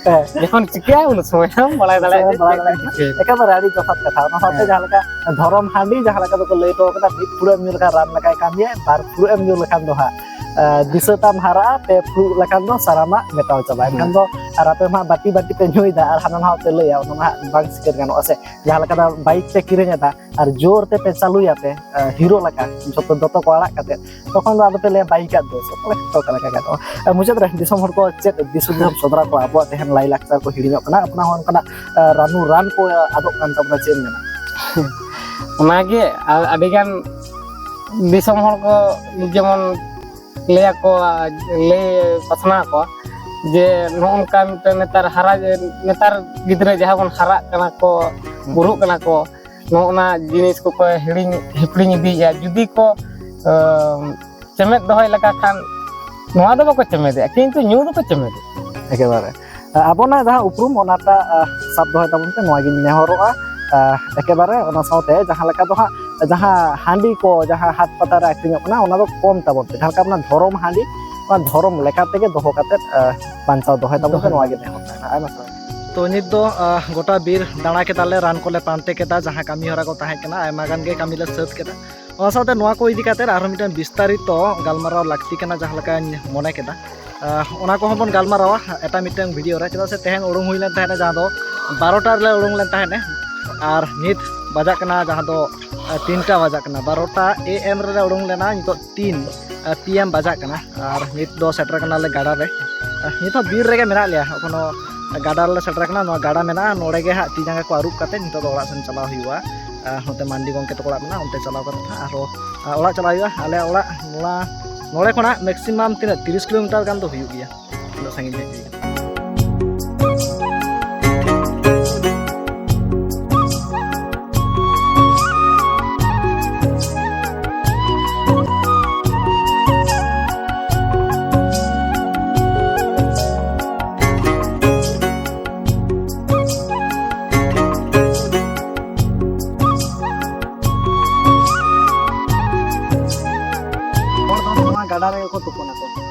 ᱦᱮᱸ᱾ ᱡᱚᱠᱷᱚᱱ ᱪᱤᱠᱟᱹᱜᱼᱟ, ᱩᱱ ᱥᱚᱢᱚᱭ ᱦᱚᱸ ᱵᱟᱲᱟᱭ ᱫᱟᱲᱮᱭᱟᱜᱼᱟ ᱡᱮ ᱵᱟᱲᱟᱭ ᱪᱮᱫ ᱫᱟᱲᱮᱭᱟᱜᱼᱟ᱾ ᱮᱢ ᱪᱤᱠᱟᱹᱭᱟ᱾ ᱮᱠᱮᱵᱟᱨᱮ ᱟᱹᱰᱤ ᱡᱚᱛᱷᱟᱛ ᱠᱟᱛᱷᱟ᱾ ᱚᱱᱟ ᱥᱟᱶᱛᱮ ᱦᱮᱸ᱾ ᱡᱟᱦᱟᱸ ᱞᱮᱠᱟ ᱫᱷᱚᱨᱚᱢ ᱦᱟᱺᱰᱤ ᱡᱟᱦᱟᱸ ᱞᱮᱠᱟ ᱫᱚᱠᱚ ᱞᱟᱹᱭ ᱦᱚᱴᱚ ᱠᱟᱫᱟ, ᱢᱤᱫ ᱯᱷᱩᱲᱩᱜ ᱮᱢ ᱧᱩ ᱞᱮᱠᱷᱟᱱ ᱨᱟᱱ ᱞᱮᱠᱟᱭ ᱠᱟᱹᱢᱤᱭᱟ, ᱵᱟᱨ ᱯᱷᱩᱲᱩᱜ ᱮᱢ ᱧᱩ ᱞᱮᱠᱷᱟᱱ ᱫᱚ ᱦᱟᱸᱜ, ᱮ, ᱫᱤᱥᱟᱹ ᱛᱟᱢ ᱦᱟᱨᱟᱜᱼᱟ, ᱯᱮ ᱯᱷᱩᱲᱩᱜ ᱞᱮᱠᱷᱟᱱ ᱫᱚ ᱥᱟᱱᱟᱢᱟᱜ ᱢᱮᱴᱟᱣ ᱪᱟᱵᱟᱜᱼᱟ᱾ ᱦᱮᱸ᱾ ᱮᱱᱠᱷᱟᱱ ᱫᱚ ᱟᱨ ᱟᱯᱮ ᱢᱟ ᱵᱟᱹᱴᱤ ᱵᱟᱹᱴᱤ ᱯᱮ ᱧᱩᱭᱮᱫᱟ ᱟᱨ ᱦᱟᱱᱟ ᱱᱟᱣᱟ ᱯᱮ ᱞᱟᱹᱭᱟ, ᱚᱱᱟ ᱢᱟ ᱦᱟᱸᱜ ᱵᱟᱝ ᱥᱤᱠᱟᱹᱨ ᱜᱟᱱᱚᱜᱼᱟ ᱥᱮ᱾ ᱡᱟᱦᱟᱸ ᱞᱮᱠᱟ ᱫᱚ ᱵᱟᱭᱤᱠ ᱯᱮ ᱠᱤᱨᱤᱧ ᱮᱫᱟ ᱟᱨ ᱡᱳᱨ ᱛᱮ ᱯᱮ ᱪᱟᱹᱞᱩᱭᱟ ᱯᱮ, ᱮ, ᱦᱤᱨᱳ ᱞᱮᱠᱟ, ᱡᱷᱚᱛᱚ ᱫᱚᱛᱚ ᱠᱚ ᱟᱲᱟᱜ ᱠᱟᱛᱮ, ᱛᱚᱠᱷᱚᱱ ᱫᱚ ᱟᱫᱚ ᱯᱮ ᱞᱟᱹᱭᱟ ᱵᱟᱭᱤᱠ ᱟᱜ ᱫᱳᱥ᱾ ᱚᱠᱟ ᱞᱮᱠᱟ, ᱚᱠᱟ ᱞᱮᱠᱟ ᱜᱟᱱᱚᱜᱼᱟ? ᱮ, ᱢᱩᱪᱟᱹᱫ ᱨᱮ ᱫᱤᱥᱚᱢ ᱦᱚᱲ ᱠᱚ ᱪᱮᱫ ᱫᱤᱥ ᱦᱩᱫᱤᱥ ᱮᱢ ᱥᱚᱫᱚᱨ ᱟᱠᱚᱣᱟ? ᱟᱵᱚᱣᱟᱜ ᱛᱮᱦᱮᱧ ᱞᱟᱭ ᱞᱟᱠᱪᱟᱨ ᱠᱚ ᱦᱤᱲᱤᱧᱚᱜ ᱠᱟᱱᱟ, ᱟᱯᱱᱟᱨ ᱦᱚᱸ ᱚᱱᱠᱟᱱᱟᱜ, ᱮ, ᱨᱟᱱᱩ ᱨᱟᱱ ᱠᱚ ᱟᱫᱚᱜ ᱠᱟᱱ ᱛᱟᱵᱚᱱᱟ, ᱪᱮᱫ ᱮᱢ ᱢᱮᱱᱟ? ᱚᱱᱟᱜᱮ ᱟ-, ᱟᱹᱰᱤᱜᱟᱱ ᱫᱤᱥᱚᱢ ᱦᱚᱲ ᱠᱚ ᱡᱮᱢᱚᱱ ᱞᱟᱹᱭ ᱟᱠᱚᱣᱟ, ᱞᱟᱹᱭ ᱯᱟᱥᱱᱟᱣ ᱟᱠᱚᱣᱟ ᱡᱮ ᱱᱚᱜᱼᱚ ᱱᱚᱝᱠᱟ ᱢᱤᱫᱴᱮᱱ ᱱᱮᱛᱟᱨ ᱦᱟᱨᱟ, ᱱᱮᱛᱟᱨ ᱜᱤᱫᱽᱨᱟᱹ ᱡᱟᱦᱟᱸ ᱵᱚᱱ ᱦᱟᱨᱟᱜ ᱠᱟᱱᱟ ᱠᱚ, ᱦᱩᱸ᱾ ᱵᱩᱨᱩᱜ ᱠᱟᱱᱟ ᱠᱚ, ᱱᱚᱜᱼᱚ ᱱᱟ ᱡᱤᱱᱤᱥ ᱠᱚᱠᱚ ᱦᱤᱲᱤᱧ ᱦᱤᱯᱲᱤᱧ ᱤᱫᱤᱭᱮᱫᱼᱟ᱾ ᱡᱩᱫᱤ ᱠᱚ, ᱟᱸ, ᱪᱮᱢᱮᱫ ᱫᱚᱦᱚᱭ ᱞᱮᱠᱟ ᱠᱷᱟᱱ, ᱱᱚᱣᱟ ᱫᱚ ᱵᱟᱠᱚ ᱪᱮᱢᱮᱫᱮᱜᱼᱟ, ᱠᱤᱱᱛᱩ ᱧᱩ ᱫᱚᱠᱚ ᱪᱮᱢᱮᱫᱮᱜᱼᱟ᱾ ᱮᱠᱮᱵᱟᱨᱮ᱾ ᱟᱵᱚᱱᱟᱜ ᱡᱟᱦᱟᱸ ᱩᱯᱨᱩᱢ, ᱚᱱᱟᱴᱟᱜ, ᱟ, ᱥᱟᱵ ᱫᱚᱦᱚᱭ ᱛᱟᱵᱚᱱ ᱯᱮ, ᱱᱚᱣᱟ ᱜᱤᱧ ᱱᱮᱦᱚᱨᱚᱜᱼᱟ᱾ ᱟ, ᱮᱠᱮᱵᱟᱨᱮ ᱚᱱᱟ ᱥᱟᱶᱛᱮ ᱡᱟᱦᱟᱸ ᱞᱮᱠᱟ ᱫᱚ ᱦᱟᱸᱜ, ᱡᱟᱦᱟᱸ ᱦᱟᱺᱰᱤ ᱠᱚ ᱡᱟᱦᱟᱸ ᱦᱟᱴ ᱯᱟᱛᱟ ᱨᱮ ᱟᱹᱠᱷᱨᱤᱧᱚᱜ ᱠᱟᱱᱟ, ᱚᱱᱟ ᱫᱚ ᱠᱚᱢ ᱛᱟᱵᱚᱱ ᱯᱮ᱾ ᱡᱟᱦᱟᱸ ᱞᱮᱠᱟ ᱚᱱᱟ ᱫᱷᱚᱨᱚᱢ ᱦᱟᱺᱰᱤ, ᱚᱱᱟ ᱫᱷᱚᱨᱚᱢ ᱞᱮᱠᱟ ᱛᱮᱜᱮ ᱫᱚᱦᱚ ᱠᱟᱛᱮᱫ, ᱟ, ᱵᱟᱧᱪᱟᱣ ᱫᱚᱦᱚᱭ ᱛᱟᱵᱚᱱ ᱯᱮ, ᱫᱚᱦᱚᱭ ᱱᱚᱣᱟ ᱜᱮ ᱱᱮᱦᱚᱨ ᱛᱟᱦᱮᱱᱟ᱾ ᱟᱭᱢᱟ ᱥᱟᱨᱦᱟᱣ᱾ ᱛᱚ ᱱᱤᱛ ᱫᱚ, ᱟ, ᱜᱚᱴᱟ ᱵᱤᱨ ᱫᱟᱬᱟ ᱠᱮᱫᱟᱞᱮ, ᱨᱟᱱ ᱠᱚᱞᱮ ᱯᱟᱱᱛᱮ ᱠᱮᱫᱟ, ᱡᱟᱦᱟᱸ ᱠᱟᱹᱢᱤ ᱦᱚᱨᱟ ᱠᱚ ᱛᱟᱦᱮᱸ ᱠᱟᱱᱟ, ᱟᱭᱢᱟ ᱜᱟᱱ ᱜᱮ ᱠᱟᱹᱢᱤ ᱞᱮ ᱥᱟᱹᱛ ᱠᱮᱫᱟ᱾ ᱚᱱᱟ ᱥᱟᱶᱛᱮ ᱱᱚᱣᱟ ᱠᱚ ᱤᱫᱤ ᱠᱟᱛᱮ ᱟᱨᱦᱚᱸ ᱢᱤᱫᱴᱟᱝ ᱵᱤᱥᱛᱟᱨᱤᱛᱚ ᱜᱟᱞᱢᱟᱨᱟᱣ ᱞᱟᱹᱠᱛᱤ ᱠᱟᱱᱟ, ᱡᱟᱦᱟᱸ ᱞᱮᱠᱟᱧ ᱢᱚᱱᱮ ᱠᱮᱫᱟ᱾ ᱟᱦ, ᱚᱱᱟ ᱠᱚᱦᱚᱸ ᱵᱚᱱ ᱜᱟᱞᱢᱟᱨᱟᱣᱟ ᱮᱴᱟᱜ ᱢᱤᱫᱴᱟᱝ ᱵᱷᱤᱰᱤᱭᱳ ᱨᱮ, ᱪᱮᱫᱟᱜ ᱥᱮ ᱛᱮᱦᱮᱧ ᱩᱰᱩᱝ ᱦᱩᱭ ᱞᱮᱱ ᱛᱟᱦᱮᱸᱫ, ᱡᱟᱦᱟᱸ ᱫᱚ ᱵᱟᱨᱚᱴᱟ ᱨᱮᱞᱮ ᱩᱰᱩᱝ ᱞᱮᱱ ᱛᱟᱦᱮᱸᱫ, ᱟᱨ ᱱᱤᱛ ᱵᱟᱡᱟᱜ ᱠᱟᱱᱟ ᱡᱟᱦᱟᱸ ᱫᱚ, ᱟᱦ, ᱛᱤᱱᱴᱟ ᱵᱟᱡᱟᱜ ᱠᱟᱱᱟ᱾ ᱵᱟᱨᱚᱴᱟ ᱮ ᱮᱢ ᱨᱮᱞᱮ ᱩᱰᱩᱝ ᱞᱮᱱᱟ, ᱱᱤᱛᱚᱜ ᱛᱤᱱ, ᱟᱦ, ᱯᱤ ᱮᱢ ᱵᱟᱡᱟᱜ ᱠᱟᱱᱟ᱾ ᱟᱨ ᱱᱤᱛ ᱫᱚ ᱥᱮᱴᱮᱨ ᱠᱟᱱᱟᱞᱮ ᱜᱟᱰᱟ ᱨᱮ᱾ ᱟᱦ, ᱱᱤᱛ ᱦᱚᱸ ᱵᱤᱨ ᱨᱮᱜᱮ ᱢᱮᱱᱟᱜ ᱞᱮᱭᱟ, ᱮᱠᱷᱚᱱᱳ ᱜᱟᱰᱟ ᱨᱮᱞᱮ ᱥᱮᱴᱮᱨ ᱠᱟᱱᱟ᱾ ᱱᱚᱣᱟ ᱜᱟᱰᱟ ᱢᱮᱱᱟᱜᱼᱟ, ᱱᱚᱰᱮ ᱜᱮ ᱦᱟᱸᱜ ᱛᱤ ᱡᱟᱸᱜᱟ ᱠᱚ ᱟᱹᱨᱩᱵ ᱠᱟᱛᱮ ᱱᱤᱛᱚᱜ ᱫᱚ ᱚᱲᱟᱜ ᱥᱮᱱ ᱪᱟᱞᱟᱣ ᱦᱩᱭᱩᱜᱼᱟ᱾ ᱟᱨ ᱱᱚᱛᱮ ᱢᱟᱱᱰᱤ ᱜᱚᱢᱠᱮ ᱛᱟᱠᱚ ᱚᱲᱟᱜ ᱢᱮᱱᱟᱜᱼᱟ, ᱚᱱᱛᱮ ᱪᱟᱞᱟᱣ ᱠᱟᱛᱮ ᱦᱟᱸᱜ ᱟᱨᱦᱚᱸ, ᱟᱨ, ᱚᱲᱟᱜ ᱪᱟᱞᱟᱜ ᱦᱩᱭᱩᱜᱼᱟ᱾ ᱟᱞᱮᱭᱟᱜ ᱚᱲᱟᱜ ᱱᱚᱣᱟ, ᱱᱚᱰᱮ ᱠᱷᱚᱱᱟᱜ ᱢᱮᱠᱥᱤᱢᱟᱢ ᱛᱤᱱᱟᱹᱜ ᱛᱤᱨᱤᱥ ᱠᱤᱞᱳᱢᱤᱴᱟᱨ ᱜᱟᱱ ᱫᱚ ᱦᱩᱭᱩᱜ ᱜᱮᱭᱟ, ᱩᱱᱟᱹᱜ ᱥᱟᱺᱜᱤᱧ ᱦᱮᱡ ᱦᱩᱭ ᱠᱟᱱᱟ᱾ ᱦᱚᱲ ᱫᱚ ᱱᱚᱣᱟ ᱜᱟᱰᱟ ᱨᱮᱜᱮ ᱠᱚ ᱛᱩᱯᱩᱱᱟᱠᱚ᱾